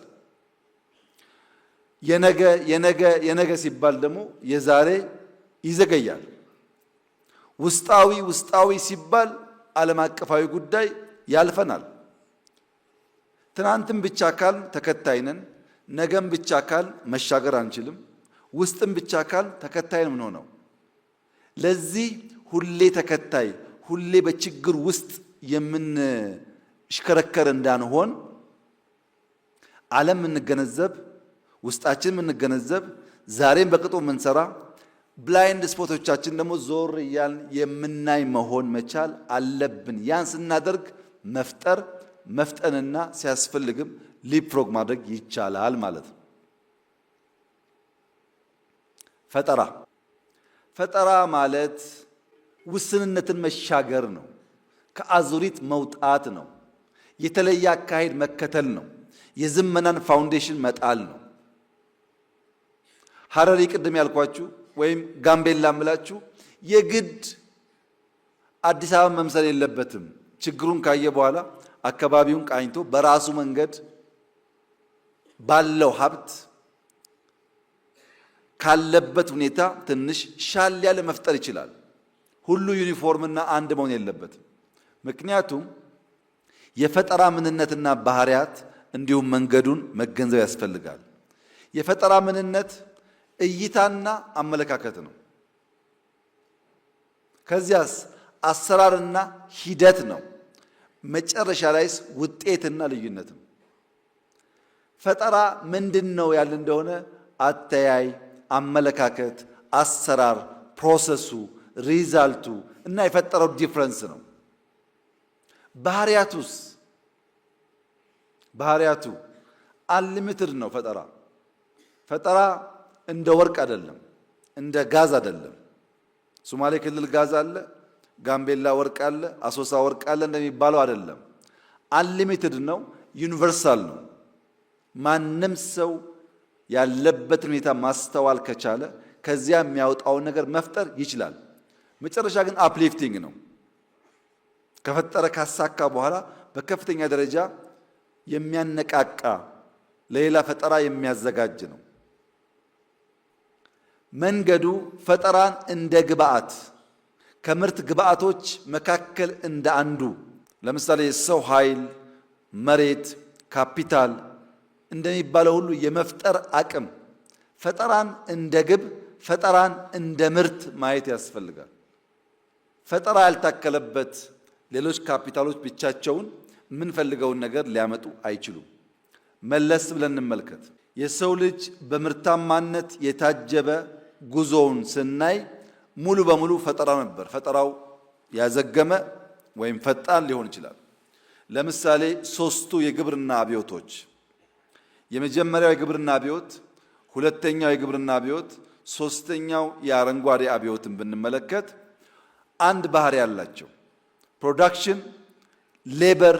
Speaker 1: የነገ የነገ የነገ ሲባል ደግሞ የዛሬ ይዘገያል። ውስጣዊ ውስጣዊ ሲባል ዓለም አቀፋዊ ጉዳይ ያልፈናል። ትናንትም ብቻ ካል ተከታይ ነን፣ ነገም ብቻ ካል መሻገር አንችልም። ውስጥም ብቻ ካል ተከታይ ነው የምንሆነው። ለዚህ ሁሌ ተከታይ ሁሌ በችግር ውስጥ የምንሽከረከር እንዳንሆን ዓለም የምንገነዘብ ውስጣችን የምንገነዘብ ዛሬም በቅጡ የምንሰራ blind spot ኦቻችን ደግሞ ዞር እያልን የምናይ መሆን መቻል አለብን። ያን ስናደርግ መፍጠር መፍጠንና ሲያስፈልግም leapfrog ማድረግ ይቻላል ማለት ነው። ፈጠራ ፈጠራ ማለት ውስንነትን መሻገር ነው። ከአዙሪት መውጣት ነው። የተለየ አካሄድ መከተል ነው። የዝመናን foundation መጣል ነው። ሀረሪ ቅድም ያልኳችሁ ወይም ጋምቤላ ምላችሁ የግድ አዲስ አበባ መምሰል የለበትም። ችግሩን ካየ በኋላ አካባቢውን ቃኝቶ በራሱ መንገድ ባለው ሀብት ካለበት ሁኔታ ትንሽ ሻል ያለ መፍጠር ይችላል። ሁሉ ዩኒፎርምና አንድ መሆን የለበትም። ምክንያቱም የፈጠራ ምንነትና ባህሪያት እንዲሁም መንገዱን መገንዘብ ያስፈልጋል። የፈጠራ ምንነት እይታና አመለካከት ነው። ከዚያስ አሰራርና ሂደት ነው። መጨረሻ ላይስ ውጤትና ልዩነት ነው። ፈጠራ ምንድን ነው ያለ እንደሆነ አተያይ፣ አመለካከት፣ አሰራር፣ process ኡ፣ result ኡ እና የፈጠረው difference ነው። ባህሪያቱስ ባህሪያቱ unlimited ነው። ፈጠራ ፈጠራ እንደ ወርቅ አይደለም፣ እንደ ጋዝ አይደለም። ሶማሌ ክልል ጋዝ አለ፣ ጋምቤላ ወርቅ አለ፣ አሶሳ ወርቅ አለ እንደሚባለው አይደለም። Unlimited ነው፣ universal ነው። ማንም ሰው ያለበትን ሁኔታ ማስተዋል ከቻለ ከዚያ የሚያወጣውን ነገር መፍጠር ይችላል። መጨረሻ ግን uplifting ነው። ከፈጠረ ካሳካ በኋላ በከፍተኛ ደረጃ የሚያነቃቃ ለሌላ ፈጠራ የሚያዘጋጅ ነው። መንገዱ ፈጠራን እንደ ግብአት ከምርት ግብአቶች መካከል እንደ አንዱ ለምሳሌ የሰው ኃይል፣ መሬት፣ ካፒታል እንደሚባለው ሁሉ የመፍጠር አቅም ፈጠራን እንደ ግብ፣ ፈጠራን እንደ ምርት ማየት ያስፈልጋል። ፈጠራ ያልታከለበት ሌሎች ካፒታሎች ብቻቸውን የምንፈልገውን ነገር ሊያመጡ አይችሉም። መለስ ብለን እንመልከት። የሰው ልጅ በምርታማነት የታጀበ ጉዞውን ስናይ ሙሉ በሙሉ ፈጠራ ነበር። ፈጠራው ያዘገመ ወይም ፈጣን ሊሆን ይችላል። ለምሳሌ ሶስቱ የግብርና አብዮቶች፣ የመጀመሪያው የግብርና አብዮት፣ ሁለተኛው የግብርና አብዮት፣ ሶስተኛው የአረንጓዴ አብዮትን ብንመለከት አንድ ባህሪ ያላቸው production labor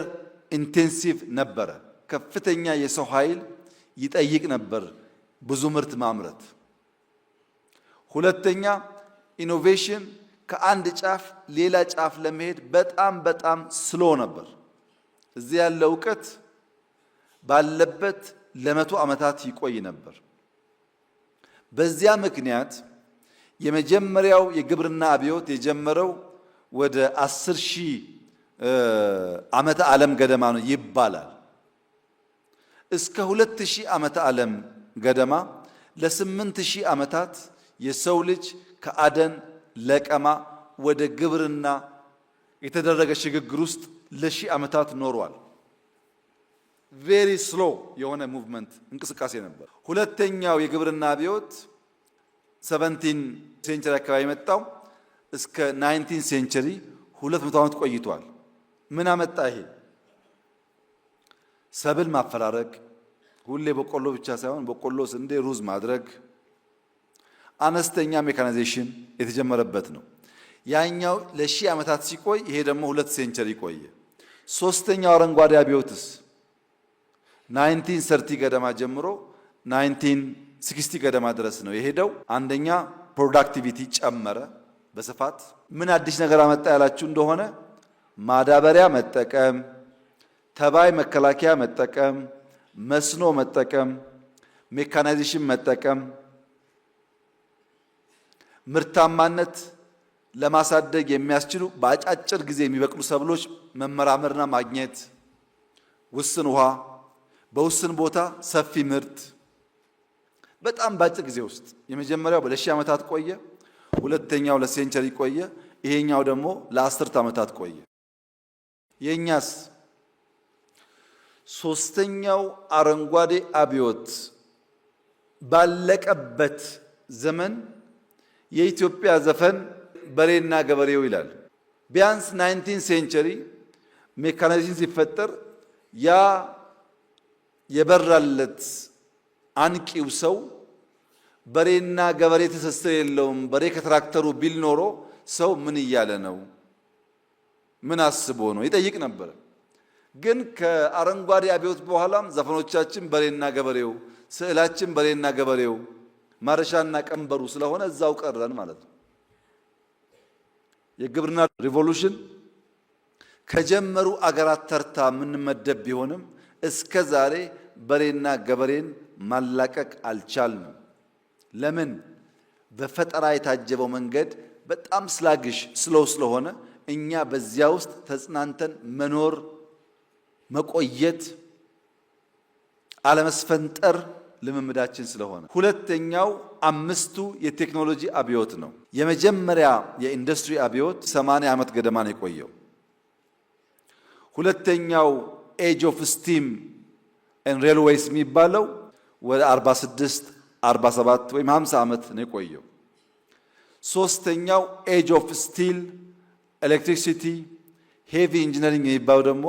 Speaker 1: intensive ነበረ። ከፍተኛ የሰው ኃይል ይጠይቅ ነበር ብዙ ምርት ማምረት። ሁለተኛ innovation ከአንድ ጫፍ ሌላ ጫፍ ለመሄድ በጣም በጣም slow ነበር። እዚህ ያለ እውቀት ባለበት ለ100 ዓመታት ይቆይ ነበር። በዚያ ምክንያት የመጀመሪያው የግብርና አብዮት የጀመረው ወደ 10,000 ዓመተ ዓለም ገደማ ነው ይባላል። እስከ 2000 ዓመተ ዓለም ገደማ ለ8000 ዓመታት የሰው ልጅ ከአደን ለቀማ ወደ ግብርና የተደረገ ሽግግር ውስጥ ለሺህ ዓመታት ኖሯል። Very slow የሆነ movement እንቅስቃሴ ነበር። ሁለተኛው የግብርና አብዮት 17 century አካባቢ የመጣው እስከ 19 century 200 ዓመት ቆይቷል። ምን አመጣ ይሄ? ሰብል ማፈራረቅ፣ ሁሌ በቆሎ ብቻ ሳይሆን በቆሎ፣ ስንዴ፣ ሩዝ ማድረግ፣ አነስተኛ mechanization የተጀመረበት ነው። ያኛው ለሺህ ዓመታት ሲቆይ ይሄ ደግሞ 2 century ቆየ። ሶስተኛው አረንጓዴ አብዮትስ 1930 ገደማ ጀምሮ 1960 ገደማ ድረስ ነው የሄደው። አንደኛ productivity ጨመረ በስፋት። ምን አዲስ ነገር አመጣ ያላችሁ እንደሆነ ማዳበሪያ መጠቀም፣ ተባይ መከላከያ መጠቀም፣ መስኖ መጠቀም፣ mechanization መጠቀም፣ ምርታማነት ለማሳደግ የሚያስችሉ በአጫጭር ጊዜ የሚበቅሉ ሰብሎች መመራመርና ማግኘት፣ ውስን ውሃ በውስን ቦታ ሰፊ ምርት በጣም በአጭር ጊዜ ውስጥ። የመጀመሪያው ለሺህ ዓመታት ቆየ፣ ሁለተኛው ለ century ቆየ፣ ይሄኛው ደግሞ ለአስርት ዓመታት ቆየ። የእኛስ ሶስተኛው አረንጓዴ አብዮት ባለቀበት ዘመን የኢትዮጵያ ዘፈን በሬና ገበሬው ይላል። ቢያንስ 19 century mechanization ሲፈጠር ያ የበራለት አንቂው ሰው በሬና ገበሬ ትስስር የለውም፣ በሬ ከትራክተሩ ቢል ኖሮ ሰው ምን እያለ ነው? ምን አስቦ ነው? ይጠይቅ ነበር። ግን ከአረንጓዴ አብዮት በኋላም ዘፈኖቻችን በሬና ገበሬው፣ ስዕላችን በሬና ገበሬው፣ ማረሻና ቀንበሩ ስለሆነ እዛው ቀረን ማለት ነው። የግብርና revolution ከጀመሩ አገራት ተርታ የምንመደብ ቢሆንም እስከ ዛሬ በሬና ገበሬን ማላቀቅ አልቻልንም። ለምን? በፈጠራ የታጀበው መንገድ በጣም sluggish slow ስለሆነ እኛ በዚያ ውስጥ ተጽናንተን መኖር መቆየት፣ አለመስፈንጠር ልምምዳችን ስለሆነ። ሁለተኛው አምስቱ የቴክኖሎጂ አብዮት ነው። የመጀመሪያ የኢንዱስትሪ አብዮት 80 ዓመት ገደማ ነው የቆየው። ሁለተኛው age of steam and railways የሚባለው ወደ 46፣ 47 ወይም 50 ዓመት ነው የቆየው። ሶስተኛው age of steel፣ electricity፣ heavy engineering የሚባለው ደግሞ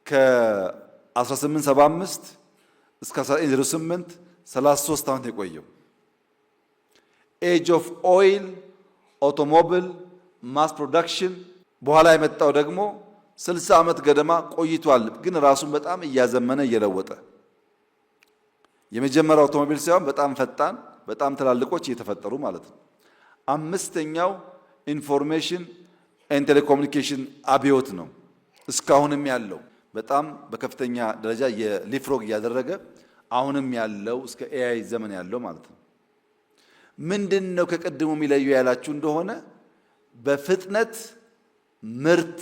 Speaker 1: ከ1875 እስከ 1908፣ 33 ዓመት የቆየው። Age of oil፣ automobile፣ mass production በኋላ የመጣው ደግሞ 60 ዓመት ገደማ ቆይቷል። ግን ራሱን በጣም እያዘመነ እየለወጠ የመጀመሪያው አውቶሞቢል ሳይሆን በጣም ፈጣን፣ በጣም ትላልቆች እየተፈጠሩ ማለት ነው። አምስተኛው information and telecommunication አብዮት ነው። እስካሁንም ያለው በጣም በከፍተኛ ደረጃ የ leapfrog እያደረገ አሁንም ያለው እስከ AI ዘመን ያለው ማለት ነው። ምንድን ነው ከቅድሙ የሚለዩ ያላችሁ እንደሆነ በፍጥነት ምርት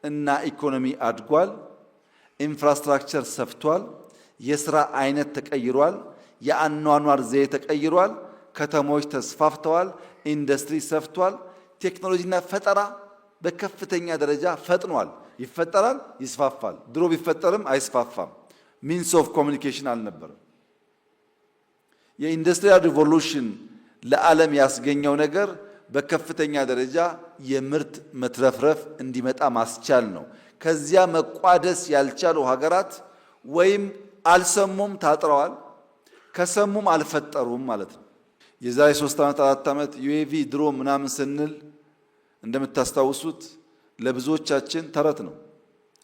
Speaker 1: እና ኢኮኖሚ አድጓል። Infrastructure ሰፍቷል። የስራ አይነት ተቀይሯል። የአኗኗር ዘዬ ተቀይሯል። ከተሞች ተስፋፍተዋል። ኢንዱስትሪ ሰፍቷል። ቴክኖሎጂና ፈጠራ በከፍተኛ ደረጃ ፈጥኗል። ይፈጠራል፣ ይስፋፋል። ድሮ ቢፈጠርም አይስፋፋም። Means of communication አልነበረም። የ industrial revolution ለዓለም ያስገኘው ነገር በከፍተኛ ደረጃ የምርት መትረፍረፍ እንዲመጣ ማስቻል ነው። ከዚያ መቋደስ ያልቻሉ ሀገራት ወይም አልሰሙም ታጥረዋል፣ ከሰሙም አልፈጠሩም ማለት ነው። የዛሬ 3 ዓመት፣ 4 ዓመት UAV፣ ድሮን ምናምን ስንል እንደምታስታውሱት ለብዙዎቻችን ተረት ነው።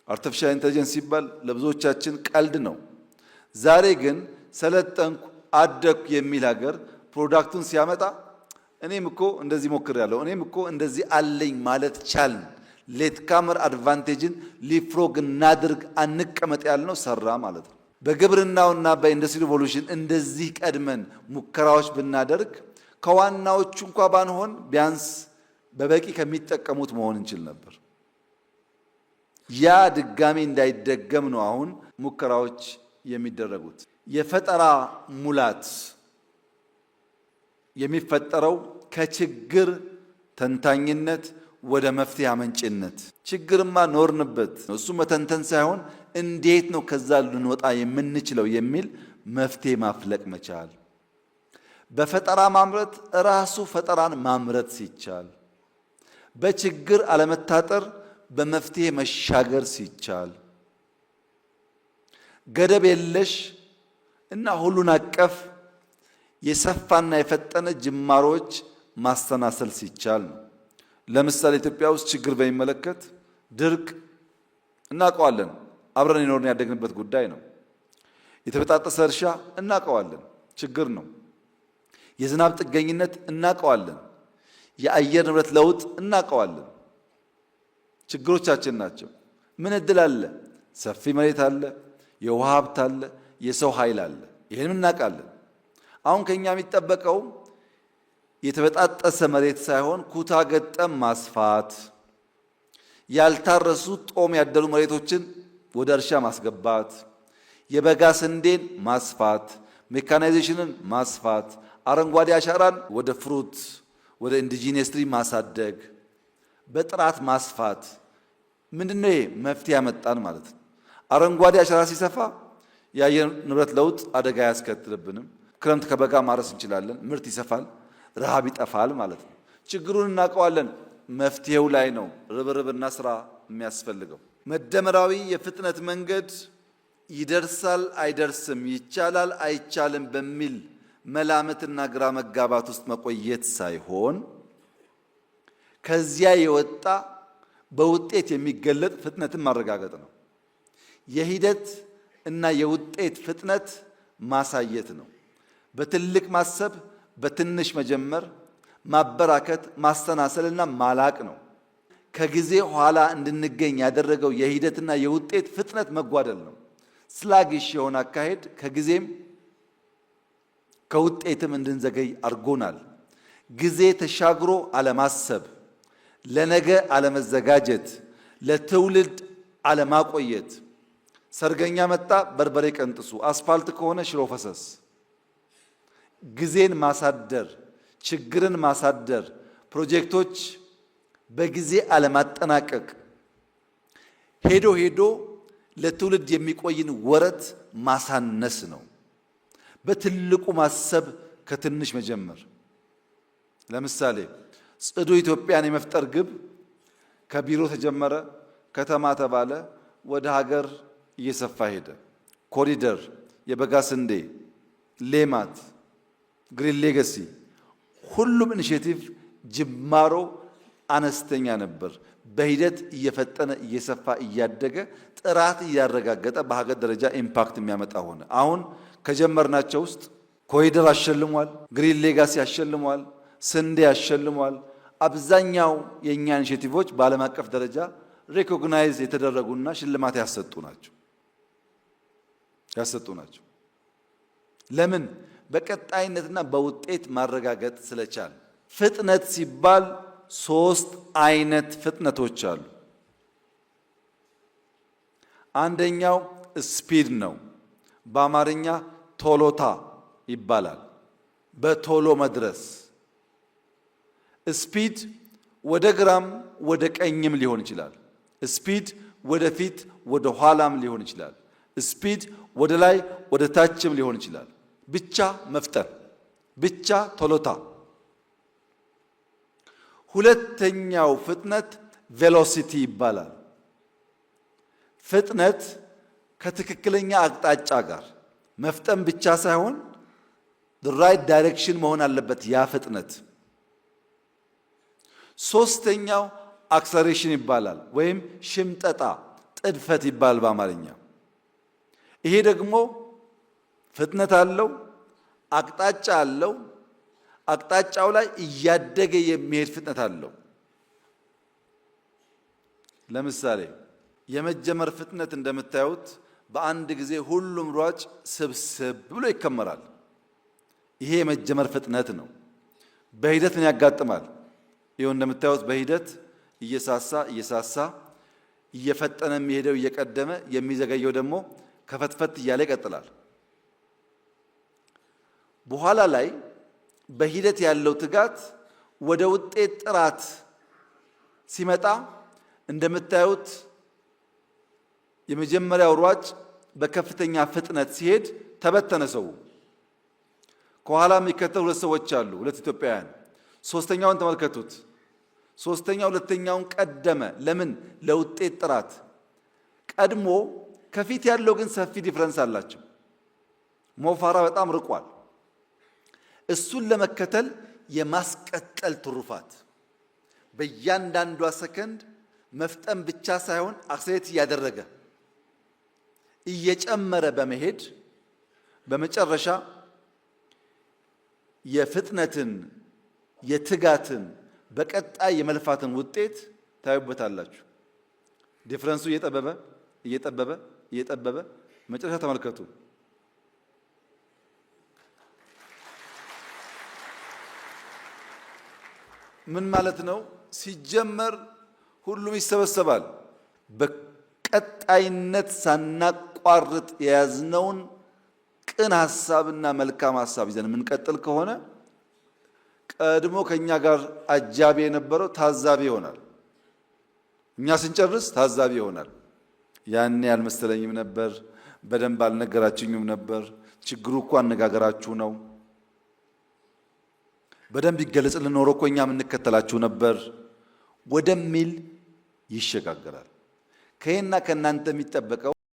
Speaker 1: Artificial intelligence ሲባል ለብዙዎቻችን ቀልድ ነው። ዛሬ ግን ሰለጠንኩ አደግኩ የሚል ሀገር product ኡን ሲያመጣ እኔም እኮ እንደዚህ ሞክሬያለሁ፣ እኔም እኮ እንደዚህ አለኝ ማለት ቻልን። Late comer advantage ን leapfrog እናድርግ፣ አንቀመጥ ያልነው ሰራ ማለት ነው። በግብርናውና በ industry revolution እንደዚህ ቀድመን ሙከራዎች ብናደርግ ከዋናዎቹ እንኳ ባንሆን ቢያንስ በበቂ ከሚጠቀሙት መሆን እንችል ነበር። ያ ድጋሚ እንዳይደገም ነው አሁን ሙከራዎች የሚደረጉት። የፈጠራ ሙላት የሚፈጠረው ከችግር ተንታኝነት ወደ መፍትሄ አመንጭነት። ችግርማ ኖርንበት፣ እሱ መተንተን ሳይሆን እንዴት ነው ከዛ ልንወጣ የምንችለው የሚል መፍትሄ ማፍለቅ መቻል። በፈጠራ ማምረት ራሱ ፈጠራን ማምረት ሲቻል፣ በችግር አለመታጠር፣ በመፍትሄ መሻገር ሲቻል፣ ገደብ የለሽ እና ሁሉን አቀፍ የሰፋና የፈጠነ ጅማሮች ማሰናሰል ሲቻል ነው። ለምሳሌ ኢትዮጵያ ውስጥ ችግር በሚመለከት ድርቅ እናውቀዋለን። አብረን የኖርን ያደግንበት ጉዳይ ነው። የተበጣጠሰ እርሻ እናውቀዋለን፣ ችግር ነው። የዝናብ ጥገኝነት እናውቀዋለን። የአየር ንብረት ለውጥ እናውቀዋለን። ችግሮቻችን ናቸው። ምን እድል አለ? ሰፊ መሬት አለ፣ የውሃ ሀብት አለ፣ የሰው ኃይል አለ። ይህንም እናውቃለን። አሁን ከኛ የሚጠበቀው የተበጣጠሰ መሬት ሳይሆን ኩታ ገጠም ማስፋት፣ ያልታረሱ ጦም ያደሩ መሬቶችን ወደ እርሻ ማስገባት፣ የበጋ ስንዴን ማስፋት፣ mechanization ን ማስፋት፣ አረንጓዴ አሻራን ወደ fruit፣ ወደ indigenous tree ማሳደግ፣ በጥራት ማስፋት። ምንድነው ይሄ? መፍትሄ ያመጣን ማለት ነው። አረንጓዴ አሻራ ሲሰፋ የአየር ንብረት ለውጥ አደጋ አያስከትልብንም። ክረምት ከበጋ ማረስ እንችላለን። ምርት ይሰፋል፣ ረሃብ ይጠፋል ማለት ነው። ችግሩን እናውቀዋለን። መፍትሄው ላይ ነው ርብርብና ስራ የሚያስፈልገው። መደመራዊ የፍጥነት መንገድ ይደርሳል አይደርስም፣ ይቻላል አይቻልም በሚል መላምትና ግራ መጋባት ውስጥ መቆየት ሳይሆን ከዚያ የወጣ በውጤት የሚገለጥ ፍጥነትን ማረጋገጥ ነው። የሂደት እና የውጤት ፍጥነት ማሳየት ነው። በትልቅ ማሰብ፣ በትንሽ መጀመር፣ ማበራከት፣ ማሰናሰልና ማላቅ ነው። ከጊዜ ኋላ እንድንገኝ ያደረገው የሂደትና የውጤት ፍጥነት መጓደል ነው። Sluggish የሆነ አካሄድ ከጊዜም ከውጤትም እንድንዘገይ አድርጎናል። ጊዜ ተሻግሮ አለማሰብ፣ ለነገ አለመዘጋጀት፣ ለትውልድ አለማቆየት። ሰርገኛ መጣ በርበሬ ቀንጥሱ፣ አስፋልት ከሆነ ሽሮ ፈሰስ። ጊዜን ማሳደር፣ ችግርን ማሳደር፣ ፕሮጀክቶች በጊዜ አለማጠናቀቅ ሄዶ ሄዶ ለትውልድ የሚቆይን ወረት ማሳነስ ነው። በትልቁ ማሰብ ከትንሽ መጀመር። ለምሳሌ ጽዱ ኢትዮጵያን የመፍጠር ግብ ከቢሮ ተጀመረ፣ ከተማ ተባለ፣ ወደ ሀገር እየሰፋ ሄደ። ኮሪደር፣ የበጋ ስንዴ፣ ሌማት፣ Green Legacy፣ ሁሉም initiative ጅማሮ አነስተኛ ነበር። በሂደት እየፈጠነ እየሰፋ እያደገ ጥራት እያረጋገጠ በሀገር ደረጃ impact የሚያመጣ ሆነ። አሁን ከጀመርናቸው ውስጥ ኮሪደር አሸልሟል፣ Green Legacy አሸልሟል፣ ስንዴ አሸልሟል። አብዛኛው የእኛ initiative ኦች በዓለም አቀፍ ደረጃ recognize የተደረጉና ሽልማት ያሰጡ ናቸው። ለምን? በቀጣይነትና በውጤት ማረጋገጥ ስለቻል። ፍጥነት ሲባል ሶስት አይነት ፍጥነቶች አሉ። አንደኛው speed ነው። በአማርኛ ቶሎታ ይባላል። በቶሎ መድረስ። Speed ወደ ግራም ወደ ቀኝም ሊሆን ይችላል። Speed ወደፊት ወደ ኋላም ሊሆን ይችላል። Speed ወደ ላይ ወደ ታችም ሊሆን ይችላል። ብቻ መፍጠን፣ ብቻ ቶሎታ። ሁለተኛው ፍጥነት velocity ይባላል። ፍጥነት ከትክክለኛ አቅጣጫ ጋር መፍጠን ብቻ ሳይሆን right direction መሆን አለበት ያ ፍጥነት። ሶስተኛው acceleration ይባላል ወይም ሽምጠጣ፣ ጥድፈት ይባላል በአማርኛ። ይሄ ደግሞ ፍጥነት አለው፣ አቅጣጫ አለው። አቅጣጫው ላይ እያደገ የሚሄድ ፍጥነት አለው። ለምሳሌ የመጀመር ፍጥነት እንደምታዩት በአንድ ጊዜ ሁሉም ሯጭ ስብስብ ብሎ ይከመራል። ይሄ የመጀመር ፍጥነት ነው። በሂደት ምን ያጋጥማል? ይኸው እንደምታዩት በሂደት እየሳሳ እየሳሳ እየፈጠነ የሚሄደው እየቀደመ፣ የሚዘገየው ደግሞ ከፈትፈት እያለ ይቀጥላል። በኋላ ላይ በሂደት ያለው ትጋት ወደ ውጤት ጥራት ሲመጣ እንደምታዩት የመጀመሪያው ሯጭ በከፍተኛ ፍጥነት ሲሄድ ተበተነ ሰው። ከኋላ የሚከተሉ ሁለት ሰዎች አሉ፣ ሁለት ኢትዮጵያውያን። ሶስተኛውን ተመልከቱት። ሶስተኛው ሁለተኛውን ቀደመ። ለምን? ለውጤት ጥራት ቀድሞ። ከፊት ያለው ግን ሰፊ difference አላቸው። ሞ ፋራ በጣም ርቋል። እሱን ለመከተል የማስቀጠል ትሩፋት በእያንዳንዷ ሰከንድ መፍጠን ብቻ ሳይሆን accelerate እያደረገ እየጨመረ በመሄድ በመጨረሻ የፍጥነትን፣ የትጋትን፣ በቀጣይ የመልፋትን ውጤት ታዩበታላችሁ። Difference ኡ እየጠበበ እየጠበበ እየጠበበ መጨረሻ ተመልከቱ። ምን ማለት ነው? ሲጀመር ሁሉም ይሰበሰባል። በቀጣይነት ሳናቋርጥ የያዝነውን ቅን ሀሳብና መልካም ሀሳብ ይዘን የምንቀጥል ከሆነ ቀድሞ ከኛ ጋር አጃቢ የነበረው ታዛቢ ይሆናል። እኛ ስንጨርስ ታዛቢ ይሆናል። ያኔ አልመሰለኝም ነበር፣ በደንብ አልነገራችሁኝም ነበር፣ ችግሩ እኮ አነጋገራችሁ ነው፣ በደንብ ይገለጽልን ኖሮ እኮ እኛም እንከተላችሁ ነበር ወደሚል ይሸጋገራል። ከይና ከእናንተ የሚጠበቀው